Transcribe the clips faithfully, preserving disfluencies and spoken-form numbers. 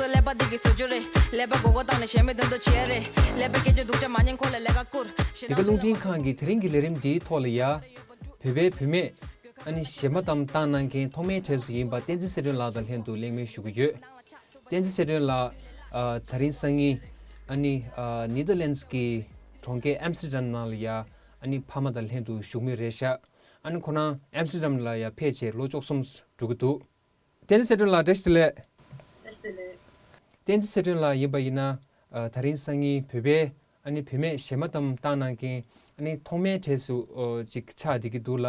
ཀླད་པ་འདི་གི་བཟོ་བཅོས་རེད། ཀླད་པ་མགོ་སྐོར་བཏང་ནས་གཞན་མི་དོན་དུ་བྱེད་ཡ་རེད། ཀླད་པའི་སྐད་ཆ་སྡུག་ཅག་མ་ཉན་ཁོ་ལ་ལས་ཀ་བསྐུར། དེ་ག་རླུང་འཕྲིན་ཁང་གི་དེ་རིང་གི་ལས་རིམ་འདིའི་ཐོག་ལ་ཡ། བོད་པའི་བུད་མེད་ཨ་ནི་གཞས་མ་གཏམ་བཏང་གནང་མཁན་ཐོག་མའི་གྲས་སུ་ཡིན་པ་བསྟན་འཛིན་ཚེ་སྒྲོན་ལགས་དང་ལྷན་དུ་གླེང་མོལ་ཞུ་གི་ཡོད། བསྟན་འཛིན་ཚེ་སྒྲོན་ལགས། ཨ། དེ་རིང་སང་ཉིན་ཨ་ནི་ཨ། ནེ་དར་ལེན་ཌི་གི་གྲོང་ཁྱེར་ཨམ་སི་ཏར་ཌམ་ནང་ལ་ཡ་ཨ་ནི་ཕ་མ་དང་ལྷན་དུ་བཞུགས་མུས་རེད་ཤག་ཨ་ནི་ཁོ་རང་ཨམ་སི་ཏར་ཌམ་ལ་ཡ་ཕེབས་བྱས་ལོ་བཅུ་གསུམ་འགྲོ་གི་འདུག་བསྟན་འཛིན་ཚེ་སྒྲོན་ལགས་བཀྲ་ཤིས་བདེ་ལེགས། བཀྲ་ཤིས་བདེ་ལེགས། བསྟན་འཛིན་ཚེ་སྒྲོན་ལགས་ཡིན་པ་ཡིན་ན། ཨ། དེ་རིང་སང་ཉིན་བོད་པའི་ཨ་ནི་བུད་མེད་གཞས་མ་གཏམ་བཏང་གནང་མཁན་ཨ་ནི་ཐོག་མའི་གྲས་སུ་ཨོ་ཅིག་ཆགས་བསྡད་ཀྱི་འདུག་ལ།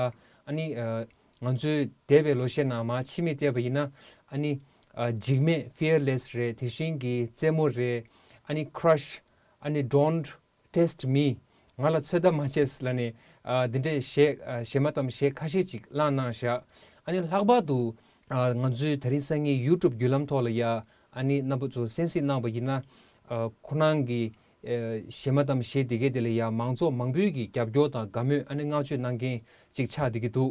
ཨ་ནི་ཨ། ང་ཚོའི་འདས་པའི་ལོ་ཤས་ནང་མར་ཕྱི་མིག་བལྟས་པ་ཡིན་ན། ཨ་ནི་ཨ། འཇིགས་མེད་ཕི་ཡར་ལེ་སི་རེད། དེ་བཞིན་གྱི་རྩེད་མོ་རེད། ཨ་ནི་ཁྲ་ཤི། ཨ་ནི་Don't Test Me། ང་ལ་ཚོད་ལྟ་མ་བྱེད་ལབ་ནས། ཨ། འདི་འདྲའི་གཞས། ཨ། གཞས་མ་གཏམ་གཞས་ཁ་ཤས་ཅིག་བླངས་གནང་བཞག་ཨ་ནི་ལྷག་པར་དུ། ཨ། ང་ཚོའི་དེ་རིང་སང་ཉིན་ཡུ་ཊུབ་བརྒྱུད་ལམ་ཐོག་ལ་ཡ་ཨ་ནི་རྣམ་པ་ཚོ་གསན་གཟིགས་གནང་བ་ཡིན་ན། ཨ། ཁོ་རང་གི་ཨ། གཞས་མ་གཏམ་གཞས་དེ་གའི་དེ་ལ་ཡ་མང་ཚོགས་མང་པོའི་གི་རྒྱབ་སྐྱོར་དང་དགའ་མོས་ཨ་ནི་བསྔགས་བརྗོད་གནང་མཁན་ཅིག་ཆགས་བསྡད་ཀྱི་འདུག་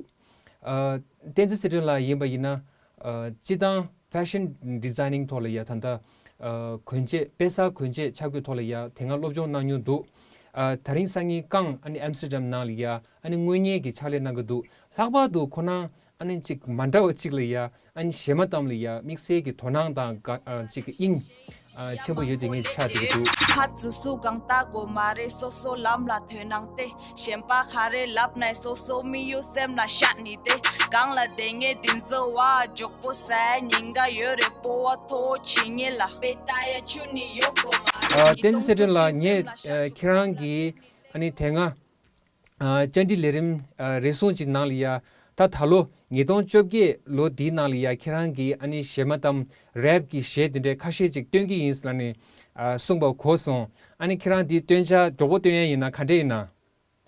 ཨ། བསྟན་འཛིན་ཚེ་སྒྲོན་ལགས་ཡིན་པ་ཡིན་ན། ཨ། སྤྱིར་བཏང་ཕེ་ཤན་ཌི་ཛའི་ནིང་ཐོག་ལ་ཡ་ད་ལྟ། ཨ། གོན་ཆས་དཔེ་གསར་གོན་ཆས་ཆ་བགོས་ཐོག་ལ་ཡ་དེ་སྔ་སློབ་སྦྱོང་གནང་མྱོང་འདུག་ཨ། དེ་རིང་སང་ཉིན་ཀང་ཨ་ནི་ཨམ་སི་ཏར་ཌམ་ནང་ལ་ཡ་ཨ་ནི་དངོས་གཉེར་གྱི་ཕྱག་ལས་གནང་གི་འདུག་ལྷག་པར་དུ་ཁོ་རང་ཨ་ནི་ཅིག་མ་འདྲ་བ་ཅིག་ལ་ཡ་ཨ་ནི་གཞས་མ་གཏམ་ལ་ཡ་དམིགས་བསལ་གྱི་དོ་སྣང་དང་དགའ། ཨ། ཅིག་གི་དབྱིངས། ཨ། ཆེན་པོ་ཡོད་དེ་ངས་ཆགས་བསྡད་ཀྱི་འདུག་ཕར་ཚུར་སུ་གང་ལྟ་དགོས་མ་རེད། སོ་སོ་ལམ་ལ་ཐོན་གནང་སྟེ། གཞན་པ་ག་རེ་ལབ་ནའི་སོ་སོ་མི་ཡུལ་སེམས་ལ་ཤར་ནི་དེ། གང་ལ་བསྡད་ངེས་འདི་ཚོ་བ་འཇོག་པོ་ཟ་ཉིན་ག་ཡོད་རེད། སྤོ་བ་མཐོ་བོ་བྱེད་ངེས་ལ་དཔེ་ལྟ་ཡ་ཆུ་ནི་ཡོད་དགོས་མ་རེད། ཨ། བསྟན་འཛིན་ཚེ་སྒྲོན་ལགས། ངས་ཨ། ཁྱེད་རང་གི་ཨ་ནི་དེ་སྔ་ཨ། བཅར་འདྲི་ལས་རིམ་ཨ། རེ་ཟུང་ཅིག་ནང་ལ་ཡ། ད་ད་ལོ་ཉིས་སྟོང་བཅོ་བརྒྱད་ལོ་འདིའི་ནང་ལ་ཡ་ཁྱེད་རང་གིས་ཨ་ནི་གཞས་མ་གཏམ་རེབ་ཀྱི་གཞས་དེ་འདྲའི་ཁ་ཤས་ཅིག་བཏོན་གྱི་ཡིན་ལབ་ནས་ཨ། གསུངས་པ་གོ་སོང་། ཨ་ནི་ཁྱེད་རང་འདི་བཏོན་འཆར་མགྱོགས་པོ་བཏོན་ཡ་ཡིན་ན་ག་འདྲ་ཡིན་ན།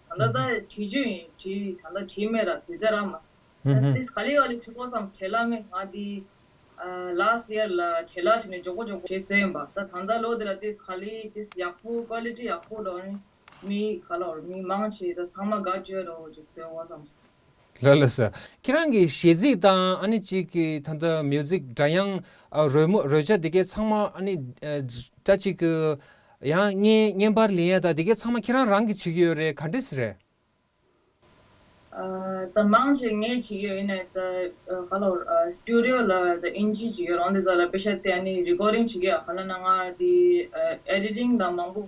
ད་ལྟ་ད་བྲིས་རྒྱུ་ཡིན། བྲིས། ད་ལྟ་བྲིས་མེད་ར། དུས་ཚོད་རག་མ་སོང་། ད་ཏིས་ག་ལེ་ག་ལེ་བྲིས་དགོས་བསམ། བྲེལ་ལ་མེད། ང་འདི་ཨ། ལཱ་སི་ཡར་ལ་བྲེལ་ལ་བྱས་ནས་མགྱོགས་པོ་མགྱོགས་པོ་བྲིས་སོང་ཡིན་པ། ད་ད་ལྟ་ལོ་འདི་ལ་ཏིས་ག་ལེ་ཏིས་ཡག་པོ་ཀོ་ལི་ཊི་ཡག་པོ་འགྲོ་ནི། མི་ག་ལོར་མི་མང་ཆེ་ད་ཚང་མ་དགའ་བཅོས་རོ་ཅིག་བཟོས་འོ་བསམ། ལ་ལ་ས། ཁྱེད་རང་གི་གཞས་ཚིག་དང་ཨ་ནི་གཅིག་གི་ད་ལྟ་མིའུ་ཟིག་སྒྲ་དབྱངས། ཨ། རོལ་མོ་རོལ་ཆ་དེ་གའི་ཚང་མ་ཨ་ནི་ཨ། ད་གཅིག་གི་ཡང་བརྙན་བརྙན་པར་ལེན་ཡ་ད་དེ་གའི་ཚང་མ་ཁྱེད་རང་རང་གིས་བྱེད་ཀྱི་ཡོད་རེད། ག་འདྲས་རེད། ཨ། ད་མང་ཆེ་ངས་བྱེད་ཀྱི་ཡོད། ཡིན་ནའི་ད་ག་ལོར་ཨ། སི་ཊུ་ཌི་ཡོ་ལ་ད་ཨིན་ཇི་བྱེད་ཀྱི་ཡོད། རང་དེ་ས་ལ་པེ་ཤ་དེ་ཨ་ནི་རི་ཀོར་ཌིང་བྱེད་ཀྱི་ཡོད། ག་ལ་ན་ང་དེ་ཨ། ཨེ་ཌི་ཊིང་དང་མང་པོ་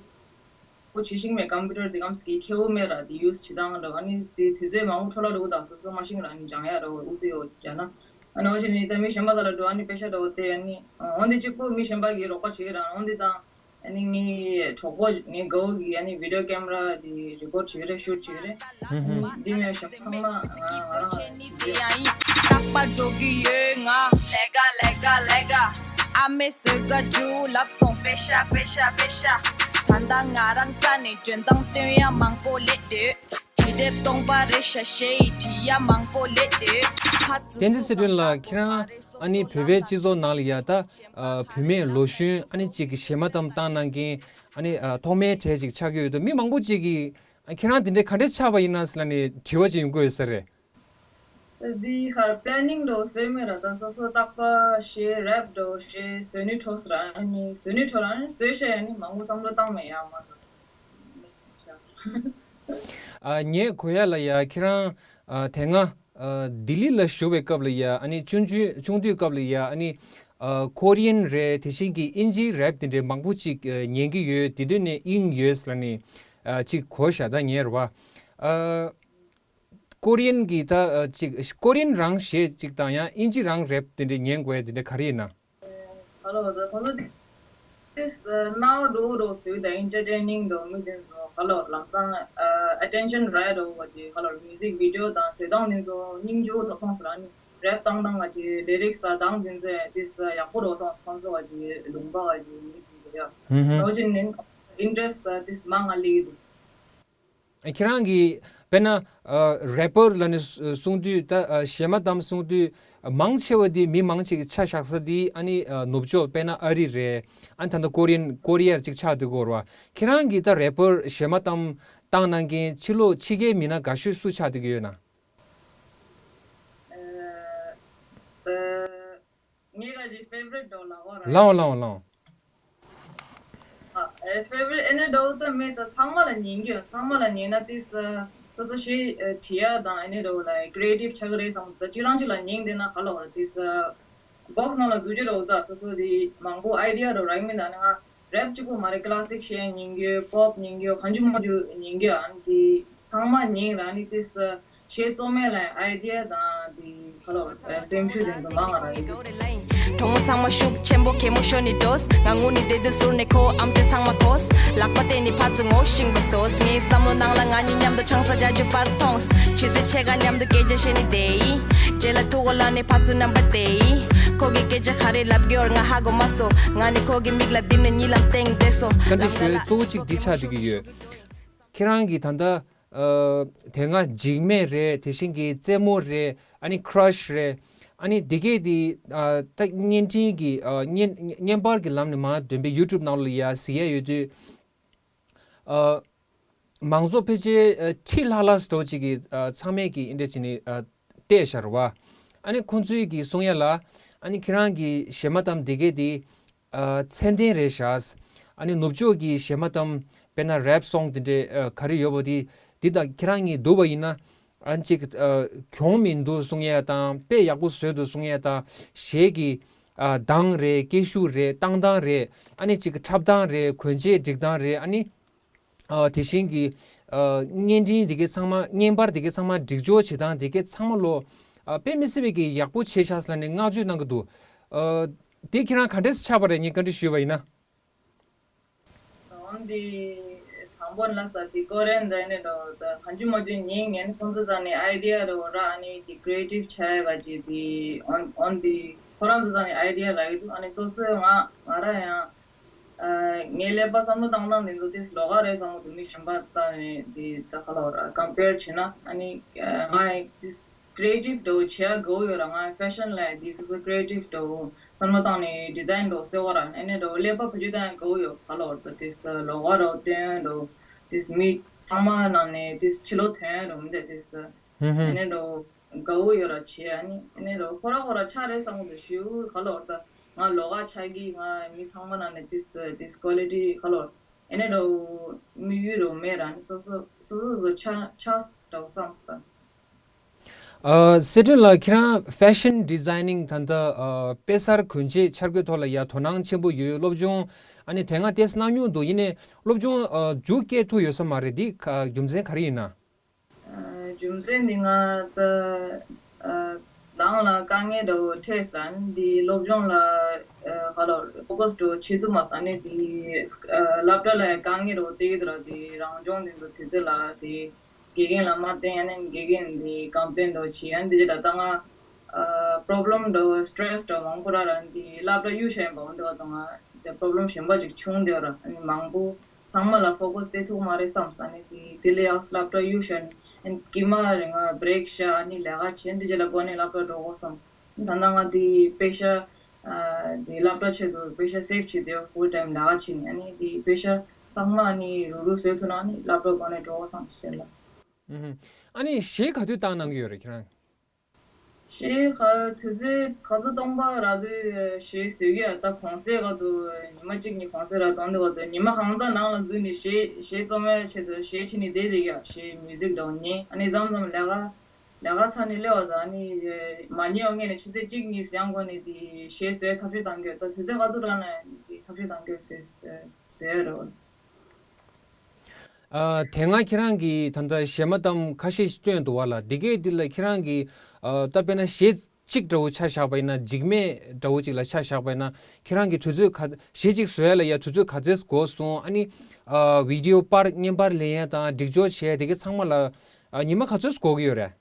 བྱེད་ཤེས་མེད། ཀམ་པུ་ཊར་དེ་གམ་སི་གི་ཁེ་བོ་མེད་ར། དེ་ཡུ་སི་བྱེད་སྟངས་འདྲ་བོ་ཨ་ནི་དེ་དུས་ཚོད་མང་པོ་འཕྲོ་བརླག་འགྲོ་གི་ད། སོ་སོ་མ་ཤེས་ར། ཨ་ནི་སྦྱང་ཡ་འདྲ་བོ་ཨུ་ཚུགས་ཡོད་རྒྱ་ན། ཨ་ནི་འོ་ཞིག་ནི་ད་མི་གཞན་པ་ས་ལ་འགྲོ། ཨ་ནི་པེ་ཤ་འདྲ་བོ་དེ་ཨ་ནི་འོན་ཏེ་གཅིག་པོ་མི་གཞན་པ་གི་རོགས་པ་བྱེད་ཀྱི་ར། འོན་ཏེ་ད་ཨ་ནི་ངའི་གྲོགས་པོ་ངའི་དགའ་བོ་གི་ཨ་ནི་བི་ཌི་ཡོ་ཀེམ་ར་དེ་རི་ཀོར་ཌི་བྱེད་ཀྱི་རེད། ཤུ་ཊི་བྱེད་ཀྱི་རེད། ཨ་ནི་འདི་མི་གཞན་པ་ཚང་མ་ང་ང་རང་རྟག་པར་འགྲོ་གི་ཡོད་ང་། ལས་ཀ་ལས་ཀ་ལས་ཀ། ཨ་མའི་བཟོས་ཀ་ཇུ་ལབ་སོང་། པེ་ཤ་པེ་ཤ་པེ་ཤ། ད་ལྟ་ང་རང་རྩ་ནས་འཇོན་ཐང་སྟོན་ཡ་མང་པོ་སླེབས་འདུག་བྲིས་དེབ་སྟོང་པ་རེ་ཤ་ཤེ་ཡི་བྲིས་ཡ་མང་པོ་སླེབས་འདུག་ཕ་ཚུ། བསྟན་འཛིན་ཚེ་སྒྲོན་ལགས། ཁྱེད་རང་ཨ་ནི་བོད་པའི་སྤྱི་ཚོགས་ནང་ལ་ཡ་ད་ཨ། བུད་མེད་ལོ་གཞོན་ཨ་ནི་གཅིག་གི་གཞས་མ་གཏམ་བཏང་གནང་མཁན་ཨ་ནི་ཨ། ཐོག་མའི་གྲས་ཅིག་ཆགས་ཀྱི་ཡོད་དུས། མི་མང་པོ་ཅིག་གིས་ཨ། ཁྱེད་རང་དེ་འདྲའི་ག་འདྲས་ཆགས་པ་ཡིན་ན་ཟེར་ལབ་ནས་དྲི་བ་ཅིག་ཡོང་གི་ཡོད་ས་རེད། འདི་ཧར་པི་ལེ་ནིང་འགྲོ་བཟོས་མེད་ར། ད་སོ་སོ་རྟག་པར་གཞས་རེབ་འགྲོ་གཞས་བཟོས་ནི་འཕྲོ་ཟེར་ར། ཨ་ནི་བཟོས་ནི་འཕྲོ་ར། ཨ་ནི་བཟོས་ཤ་ཡ་ནི་མང་པོ་བསམ་བློ་བཏང་མེད་ཡ་མ་གཏོགས། ཨ། ངས་གོ་ཡ་ལ་ཡ་ཁྱེད་རང་ཨ། དེ་སྔ་ཨ། ལྡི་ལི་ལ་བཞུགས་པའི་སྐབས་ལ་ཡ་ཨ་ནི་ཆུང་ཆུང་ཆུང་དུས་སྐབས་ལ་ཡ་ཨ་ནི་ཨ། ཀོ་རི་ཡན་རེད། དེ་བཞིན་གྱི་ཨིན་ཇིའི་རེབ་དེ་འདྲའི་མང་པོ་ཅིག་ཨ། ཉན་གྱི་ཡོད། དེ་དུས་ནས་དབྱིངས་ཡོད་ཟེར་ནས་ཨ། ཅིག་གོ་ཤག་ད་ངས་རེད་བ། ཨ། ཀོ་རི་ཡན་གྱི་ད་ཨ། ཅིག་ཀོ་རི་ཡན་རང་གཞས་ཅིག་དང་ཡང་ཨིན་ཇི་རང་རེབ་དེ་འདྲ་ཉན་དགོས་ཡ་དེ་འདྲ་ག་རེ་ཡིན་ན། ཧ་ལོ། ད་ཁོང་ཚོ་དེ་ཨ། རྣ་བ་འགྲོ་འགྲོ་ཟེར་ད་ཨེན་ཊར་ཊེན་ནིང་འགྲོ་མི་དེ་ཚོ་ཧ་ལོ་ལམ་སང་ཨ། ཨེ་ཊེན་ཤན་རག་འགྲོ་བ་ཅིག་ཧ་ལོ། མིའུ་ཟིག་བི་ཌི་ཡོ་དང་བཟོ་སྟངས་དེ་ཚོ་སྙིང་རྗེ་པོ་འགྲོ་མཐོང་ཟེར། ཨ་ནི་རེབ་བཏང་སྟངས་ང་ཅིག་ལི་རིག་སི་དང་དེ་ཚོ་དེ་ཡག་པོ་འགྲོ་མཐོང་ཟེར། ཁོང་ཚོ་བ་ཅིག་ལུང་པ་བ་ཅིག་མི་དེ་ཚོ་ཡ། ཧུམ་ཧུམ། འོ་ཅིག་ནི་ཨིན་ཊ་རེ་སི་ཊི་དེ་མང་ང་སླེབས་འདུག་ཁྱེད་རང་གིས་དཔེར་ན་ཨ། རེ་པར་ལབ་ནས་གསུང་དུས། ད་ཨ། གཞས་མ་གཏམ་གསུང་དུས་མང་ཆེ་བ་འདི་མི་མང་ཆེ་གི་ཆ་བཞག་ས་འདི་ཨ་ནི་ཨ། ནུབ་ཕྱོགས་དཔེར་ན་ཨ་རི་རེད། ཨ་ནི་ད་ལྟ་ཀོ་རི་ཡན་ཀོ་རི་ཡར་ཅིག་ཆགས་འདུག་གོ་ར། ཁྱེད་རང་གིས་ད་རེ་པར་གཞས་མ་གཏམ་བཏང་གནང་མཁན་ཕྱི་ལོགས་ཕྱི་རྒྱལ་མི་སྣ་དགའ་ཤོས་སུ་ཆགས་བསྡད་ཀྱི་ཡོད་ན། ཨ། ཨ། ངའི་ག་ཅིག་ཕེ་ཝ་རི་ཊི་འདྲ་བོ་ལབ་དགོས་ར། ལའོ་ལའོ་ལའོ། ཨ་ཨེ་ཕེ་ཝ་རི་ཊི་ཨེ་ནི་འདྲ་བོ་ད་མེད། ད་ཚང་མ་ལ་ཉན་གྱི་ཡོད། ཚང་མ་ལ་ཉན་ན་ཏིས་སོ་སོ་ཞེས་བྲིས་ཡ་དང་ཨེ་ནི་འདྲ་བོ་ལ་ཀྲི་ཨེ་ཊིབ་ཆགས་ཀྱི་རེད་བསམ། ད་གཅིག་རང་གཅིག་ལ་ཉན་བསྡད་ན་ག་ལ་བ་ཏིས་སོ་སོ་བོག་སི་ནང་ལ་འཛུལ་གྱི་འདྲ་བོ། ད་སོ་སོ་དེ་མང་པོ་ཨའི་ཌི་ཡ་འདྲ་བོ་རག་གི་མི་འདུག་ཨ་ནི་ང་རེབ་གཅིག་པོ་མ་རེད། ཀི་ལ་སིག་ཤེས་ཉན་གྱི་ཡོད། པོབ་ཉན་གྱི་ཡོད། གང་ཅི་མང་ཅི་ཉན་གྱི་ཡོད། ཨ་ནི་དེ་ཚང་མ་ཉན་ར་ནི་ཏིས་སོ་སོ་གཞས་རྩོམ་ཡ་ལ་ཨའི་ཌི་ཡ་དང་དེ་ག་ལ་བ་སེམས་ཤུགས་དེ་ཚོ་མང་ང་རག་གི་འདུག་གྲོགས་མོ་ཚང་མ་ཤུགས་ཆེན་པོ་གད་མོ་ཤོར་ནས་འགྲོས། ང་ངུ་ནས་བསྡད་དུས་ཟུར་ནས་ཁོ་ཨམ་ཅོག་ཚང་མ་གོས། ལག་པ་བསྟན་ནས་ཕར་ཚུར་ངོ་ཤེས་པ་བཟོས། ངའི་བསམ་བློ་ནང་ལ་ང་གཉིས་མཉམ་དུ་ཆང་ས་རྒྱག་རྒྱུ་པར་མཐོང་། ཆུ་ཚོད་ཕྱེད་ཀ་མཉམ་དུ་སྐད་ཆ་བཤད་ནས་བསྡད་ཡིན། རྗེས་ལ་ཐུག་གོ་ལ་ནས་ཕར་ཚུར་རྣམ་པར་བལྟས་ཡིན། ཁོ་གིས་སྐད་ཆ་ག་རེ་ལབ་ཀྱི་ཡོད་ང་ཧ་གོ་མ་སོང་། ང་ནི་ཁོ་གི་མིག་ལ་བསྡིབས་ནས་གཉིད་ལམ་སྟེང་བསྡད་སོང་། བཀའ་འདྲི་ཞུ་ཡ་གཙོ་བོ་གཅིག་འདི་ཆགས་བསྡད་ཀྱི་ཡོད། ཁྱེད་རང་གིས་ད་ལྟ་ཨ་དེ་སྔ་འཇིགས་མེད་རེད། དེ་བཞིན་གྱི་རྩེད་མོ་རེད། ཨ་ནི་ཁྲ་ཤི་རེད། ཨ་ནི་དེ་གས་དེ་ཨ་ད་བརྙན་འཕྲིན་གྱི་ཨ་བརྙན་བརྙན་པར་གྱི་ལམ་ནས་མར་འདོན་པའི་ཡུ་ཊུབ་ནང་ལ་ཡ་གཟིགས་ཡ་ཡོད་དུས་ཨ་མང་ཚོགས་ཕལ་ཆེར་ཨ་ཁྲི་ལྷག་ལྷག་འདྲ་བོ་ཅིག་གིས་ཨ་ཚང་མས་ཀྱིས་འདི་འདྲ་བྱས་ནས་ཨ་བལྟས་བཞག་རེད་བ། ཨ་ནི་ཁོང་ཚོས་ཀྱིས་གསུང་ཡ་ལ་ཨ་ནི་ཁྱེད་རང་གི་གཞས་མ་གཏམ་དེ་གས་དེ་ཨ་ཚད་ལྡན་རེད་བཞག་ཨ་ནི་ནུབ་ཕྱོགས་ཀྱི་གཞས་མ་གཏམ་དཔེར་ན་རེབ་སོང་དེ་འདྲའི་ཨ་ག་རེ་ཡོད་པ་དེ་དེ་དང་ཁྱེད་རང་གཉིས་བསྡུར་བ་ཡིན་ན་ཨ་ཅིག་ཨ་གྱོང་མི་འདུག་གསུང་ཡ་དང་དཔེ་ཡག་པོ་བཟོས་འདུག་གསུང་ཡ་དང་གཞས་ཀྱི་ཨ་གདངས་རེད། སྐད་ཤུགས་རེད། བཏང་སྟངས་རེད། ཨ་ནི་ཅིག་འཁྲབ་སྟངས་རེད། གོན་ཆས་སྒྲིག་སྟངས་རེད། ཨ་ནི་ཨ་དེ་བཞིན་གྱི་ཨ་བརྙན་འཕྲིན་དེ་གའི་ཚང་མ་བརྙན་པར་དེ་གའི་ཚང་མ་སྒྲིག་སྦྱོར་བྱེད་སྟངས་དེ་གའི་ཚང་མ་ལོ་ཨ་དཔེ་མི་སྲིད་པའི་གི་ཡག་པོ་བྱས་ཤག་ཟེར་ནས་བསྔགས་བརྗོད་གནང་གི་འདུག་ཨ་དེ་ཁྱེད་རང་ག་འདྲས་ཆགས་པ་རེད། ངས་བཀའ་འདྲི་ཞུས་པ་ཡིན་ན། འོན་ཏེ་དང་པོ་ལ་ས་དེ་ཀོ་རེན་འདི་ནས་འགྲོ་ད་གང་ཅི་མ་ཅི་ཉིན་ངན་ཁོང་ཚོ་ཚང་ནས་ཨའི་ཌི་ཡ་རེ་བ་ར་ཨ་ནི་དེ་ཀྲི་ཨེ་ཊིབ་ཆ་ཡ་ག་ཅི་དེ་འོན་འོན་ཏེ་ཁོ་རང་ཚོ་ཚང་ནས་ཨའི་ཌི་ཡ་རག་གི་འདུག་ཨ་ནི་སོ་སོའི་ང་ང་རང་ཡང་ངའི་ཀླད་པ་བསམ་བློ་བཏང་སྟངས་དེ་ཚོ་ཏིས་ལོགས་ཀ་རེད་བསམ་གི་འདུག་མི་གཞན་པ་ཚང་ནས་དེ་ད་ག་ལ་བ་ར་ཀམ་པེར་བྱས་ན་ཨ་ནི་ང་ཡང་ཏིས་ཀྲི་ཨེ་ཊིབ་འདྲ་བོ་བྱེད་ཡ་དགའ་བོ་ཡོད་ར། ང་ཕེ་ཤན་ལ་ཡ་དེ་སོ་སོ་ཀྲི་ཨེ་ཊིབ་འདྲ་བོ་བསམ་བློ་བཏང་ནས་ཌི་ཛའིན་འདྲ་བོ་བཟོས་གོ་ར། ཨ་ནི་འདྲ་བོ་ཀླད་པ་བེད་སྤྱོད་བཏང་ཡ་དགའ་བོ་ཡོད་ག་ལ་བར་དུ་དེ་སོ་ལོགས་ཀ་འདྲ་བོ་སྟོན་ཡ་འདྲ་བོ་དེ་མི་ཚང་མ་ནང་ནས་དེ་ཕྱི་ལོགས་ཐོན་ཡ་འདྲ་བོ་མི་འདུག་དེ་སོ་ཨ་ནི་འདྲ་བོ་དགའ་བོ་ཡོད་ར་བྱེད་ཡ། ཨ་ནི་ཨ་ནི་འདྲ་བོ་ཁོ་ར་ཁོ་ར་ཆགས་རེད་བསམ་གི་འདུག་ཞུ་ག་ལ་བར་དུ་ང་ལོགས་ཀ་ཆགས་ཀྱི་ང་མི་ཚང་མ་ནང་ནས་དེ་སོ་དེ་སོ་ཀོ་ལི་ཊི་ག་ལ་བར་ཨ་ནི་འདྲ་བོ་དམིགས་ཡུལ་འདྲ་བོ་མེད་ར། ཨ་ནི་སོ་སོ་སོ་སོ་སོ་ཆགས་ཆགས་འདྲ་བོ་བསམ་སོང་། ཨ་སེ་ཏྲིན་ལགས་ཁྱེད་རང་ཕེ་ཤན་ཌི་ཛའི་ནིང་ད་ལྟ་ཨ་དཔེ་གསར་གོན་ཆས་འཆར་འགོད་ཐོག་ལ་ཡ་དོ་སྣང་ཆེན་པོ་ཡོད། སློབ་སྦྱོང་ཨ་ནི་དེ་སྔ་ཏོག་ཙམ་གནང་མྱོང་འདུག་ཡིན་ནའི་སློབ་སྦྱོང་ཨ་མཇུག་སྐྱེལ་ཐུབ་ཡོད་ས་མ་རེད། འདི་ཁ་རྒྱུ་མཚན་ག་རེ་ཡིན་ན། ཨ་རྒྱུ་མཚན་འདི་ང་ད་ཨ་ནང་ལ་དཀའ་ངལ་འདྲ་བོ་འཕྲད་སོང་། འདི་སློབ་སྦྱོང་ལ་ཨ་ག་ལ་ཕོ་ཀ་སི་འདྲ་བོ་བྱེད་ཐུབ་མ་སོང་། ཨ་ནི་འདི་ཨ་སློབ་གྲྭ་ལ་ཡ་དཀའ་ངལ་འདྲ་བོ་སྟེར་གི་འདུག་ར། འདི་རང་སྦྱོང་འདི་ཚོ་དུས་ཚོད་ལ་འདི་དགེ་རྒན་ལ་མ་བསྟེན། ཨ་ནི་དགེ་རྒན་འདི་ཀམ་པི་ལེན་འདྲ་བོ་བྱེད། ཨ་ནི་འདི་ད་ལྟ་ང་ཨ་པོ་རོབ་ལེམ་འདྲ་བོ་སི་ཊེ་རེ་སི་འདྲ་བོ་མང་པོ་རག་ར། འདི་སློབ་གྲྭ་གཡུག་བཞག་ཡིན་པ། འོན་ཏེ་ད་ང་འདི་པོ་རོབ་ལེམ་གཞན་པ་ཅིག་བྱུང་བསྡད་ཡོད་ར། ཨ་ནི་མང་པོ་ཚང་མ་ལ་ཕོ་ཀ་སི་སྟེར་ཐུབ་མ་རེད་བསམ་སོང་། ཨ་ནི་དེ་དེ་ལས་ཡག་སློབ་གྲྭ་གཡུག་བཞག་ནས་ཨ་ནི་དཀྱིལ་མ་རེ་ང་བྷི་རེག་བཞག་ཨ་ནི་ལས་ཀ་བྱས། འདི་རྗེས་ལ་འགོ་ནས་སློབ་གྲྭ་འགྲོ་དགོས་བསམ་སོང་། ད་ལྟ་ང་འདི་དཔེ་ཤ་ཨ་འདི་སློབ་གྲྭ་ཆེད་དུ་དཔེ་ཤ་སེབ་བྱས་ཏེ་ཕུལ་ཊའིམ་ལས་ཀ་བྱས་ནས་ཨ་ནི་འདི་དཔེ་ཤ་ཚང་མ་ཨ་ནི་རུག་རུག་བཟོས་ཐུབ་ན་ཨ་ནི་སློབ་གྲྭ་འགོ་ནས་འགྲོ་དགོས་བསམ་སོང་ལ། ཨུ་ཧུམ། ཨ་ནི་གཞས་ག་དུས་བཏང་གནང་གི་ཡོད་རེད་ཁྱེད་རང་། གཞས་ག་དུས་ཚོད་ག་ཚོད་སྟོང་པ་རག་དུས་གཞས་བཟོས་ཀྱི་ཡ། ད་གུང་སེང་ག་དུས་ཉི་མ་གཅིག་གཉིས་གུང་སེང་རག་དུས་འདི་ག་དུས་ཉི་མ་གང་ཙམ་ནང་ལ་འཛུལ་ནས་གཞས་གཞས་རྩོམ་ཡ་ཆེད་དུ་གཞས་ཁྲིད་ནས་བསྡད་བསྡད་ཀྱི་ཡ། གཞས་མིའུ་ཟིག་འདྲ་བོ་ཉན། ཨ་ནི་མཚམས་མཚམས་ལས་ཀ་ལས་ཀ་ཚར་ནས་སླེབས་པ་དང་ཨ་ནི་མ་ཉལ་བ་སྔོན་ནས་ཆུ་ཚོད་གཅིག་གཉིས་ཡང་གོན་ནས་དེ་གཞས་བཟོ་ཡ་ཐབས་ཤེས་གཏང་གི་ཡོད། ད་དུས་ཚོད་ག་དུས་རག་ན་དེ་ཐབས་ཤེས་གཏང་གི་ཡོད། བཟོ་བཟོ་ཡ་རེད། ཨ་དེ་སྔ་ཁྱེད་རང་གིས་ད་ལྟ་གཞས་མ་གཏམ་ཁ་ཤས་ཤིག་བཏོན་འདུག་བ་ལ། དེ་གས་འདི་ལ་ཁྱེད་རང་གིས་ཨ་ད་དཔེར་ན་གཞས་གཅིག་འདྲ་བོ་ཆ་བཞག་པ་ཡིན་ན། འཇིགས་མེད་འདྲ་བོ་ཅིག་ལ་ཆ་བཞག་པ་ཡིན་ན་ཁྱེད་རང་གིས་དུས་ཚོད་ག་གཞས་གཅིག་བཟོ་ཡ་ལ་ཡ་དུས་ཚོད་ག་ཚོད་འགོར་སོང་། ཨ་ནི་ཨ་བི་ཌི་ཡོ་པར་བརྙན་པར་ལེན་ཡ་དང་སྒྲིག་སྦྱོར་བྱེད་ཡ་དེ་གས་ཚང་མ་ལ་ཨ་ཉི་མ་ག་ཚོད་འགོར་གི་ཡོད་རེད།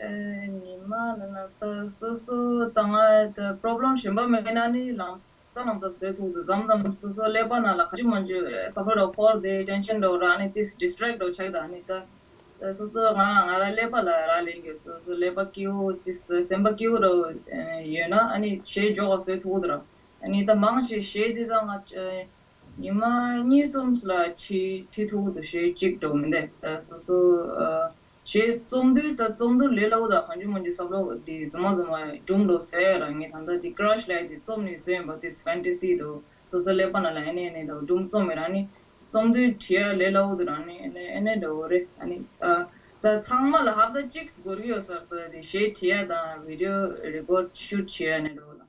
ཨེ་ཉི་མ་ལ་ན་ད་སོ་སོ་ད་ང་ད་པོ་རོབ་ལེམ་གཞན་པ་མེད་ན་ནི་ལམ་སང་ལམ་སང་བཟོས་ཐུབ་འདུག་མཚམས་མཚམས་སོ་སོ་ཀླད་པ་ནང་ལ་ག་ཅི་མ་ཅི་ས་ཕོད་འདྲ་བོ་འཁོར་ཏེ་ཊེན་ཤན་འདྲ་བོ་རག་ནས་ཏིས་ཌི་སི་ཊེག་འདྲ་བོ་ཆགས་ད་ནི་ད་ད་སོ་སོ་ང་ང་རང་ཀླད་པ་ལ་རག་ལས་ཀྱི། སོ་སོ་ཀླད་པ་སྐྱིད་པོ་ཏིས་སེམས་པ་སྐྱིད་པོ་འདྲ་བོ་ཡོད་ན་ཨ་ནི་གཞས་འཇོག་ག་བཟོས་ཐུབ་འདུག་ར། ཨ་ནི་ད་མང་ཆེ་གཞས་འདི་ད་ང་ཉི་མ་གཉིས་གསུམ་ལ་ཁྲིད་ཁྲིད་ཐུབ་འདུག་གཞས་གཅིག་འདྲ་བོ་མིན་ཏེ། ད་སོ་སོ་ཨ་ གཞས་རྩོམ་དུས་ད་རྩོམ་དུས་ལས་སླ་པོ་དང་གང་བྱུང་མང་བྱུང་བསམ་བློ་འདི་རྫུན་མ་རྫུན་མ་སྒྲུང་འདྲ་བཟོ་ཡ་རང་ངས་ད་ལྟ་འདི་ཀྲ་ཤི་ལབ་ཡ་འདི་རྩོམ་ནས་བཟོས་ཡིན་པ། དེ་ཕན་ཏེ་སི་འདྲ་སོ་སོ་ཀླད་པ་ནང་ལ་ཨེ་ནས་ཨེ་ནས་འདྲ་སྒྲུང་རྩོམ་མེད་རང་ནི་རྩོམ་དུས་བྲིས་ཡ་ལས་སླ་པོ་འདུག་རང་ནི་ཨེ་ནས་ཨེ་ནས་འདྲ་བོ་རེད། ཨ་ནི་ད་ད་ཚང་མ་ལ་ཧབ་ཏ་གཅིག་འགོར་གི་ཡོད་ས་རེད། ད་དེ་གཞས་བྲིས་ཡ་དང་བི་ཌི་ཡོ་རེ་ཀོར་ཤུ་ཊི་བྱེད་ཡ་ནས་འདྲ་བོ་ལ།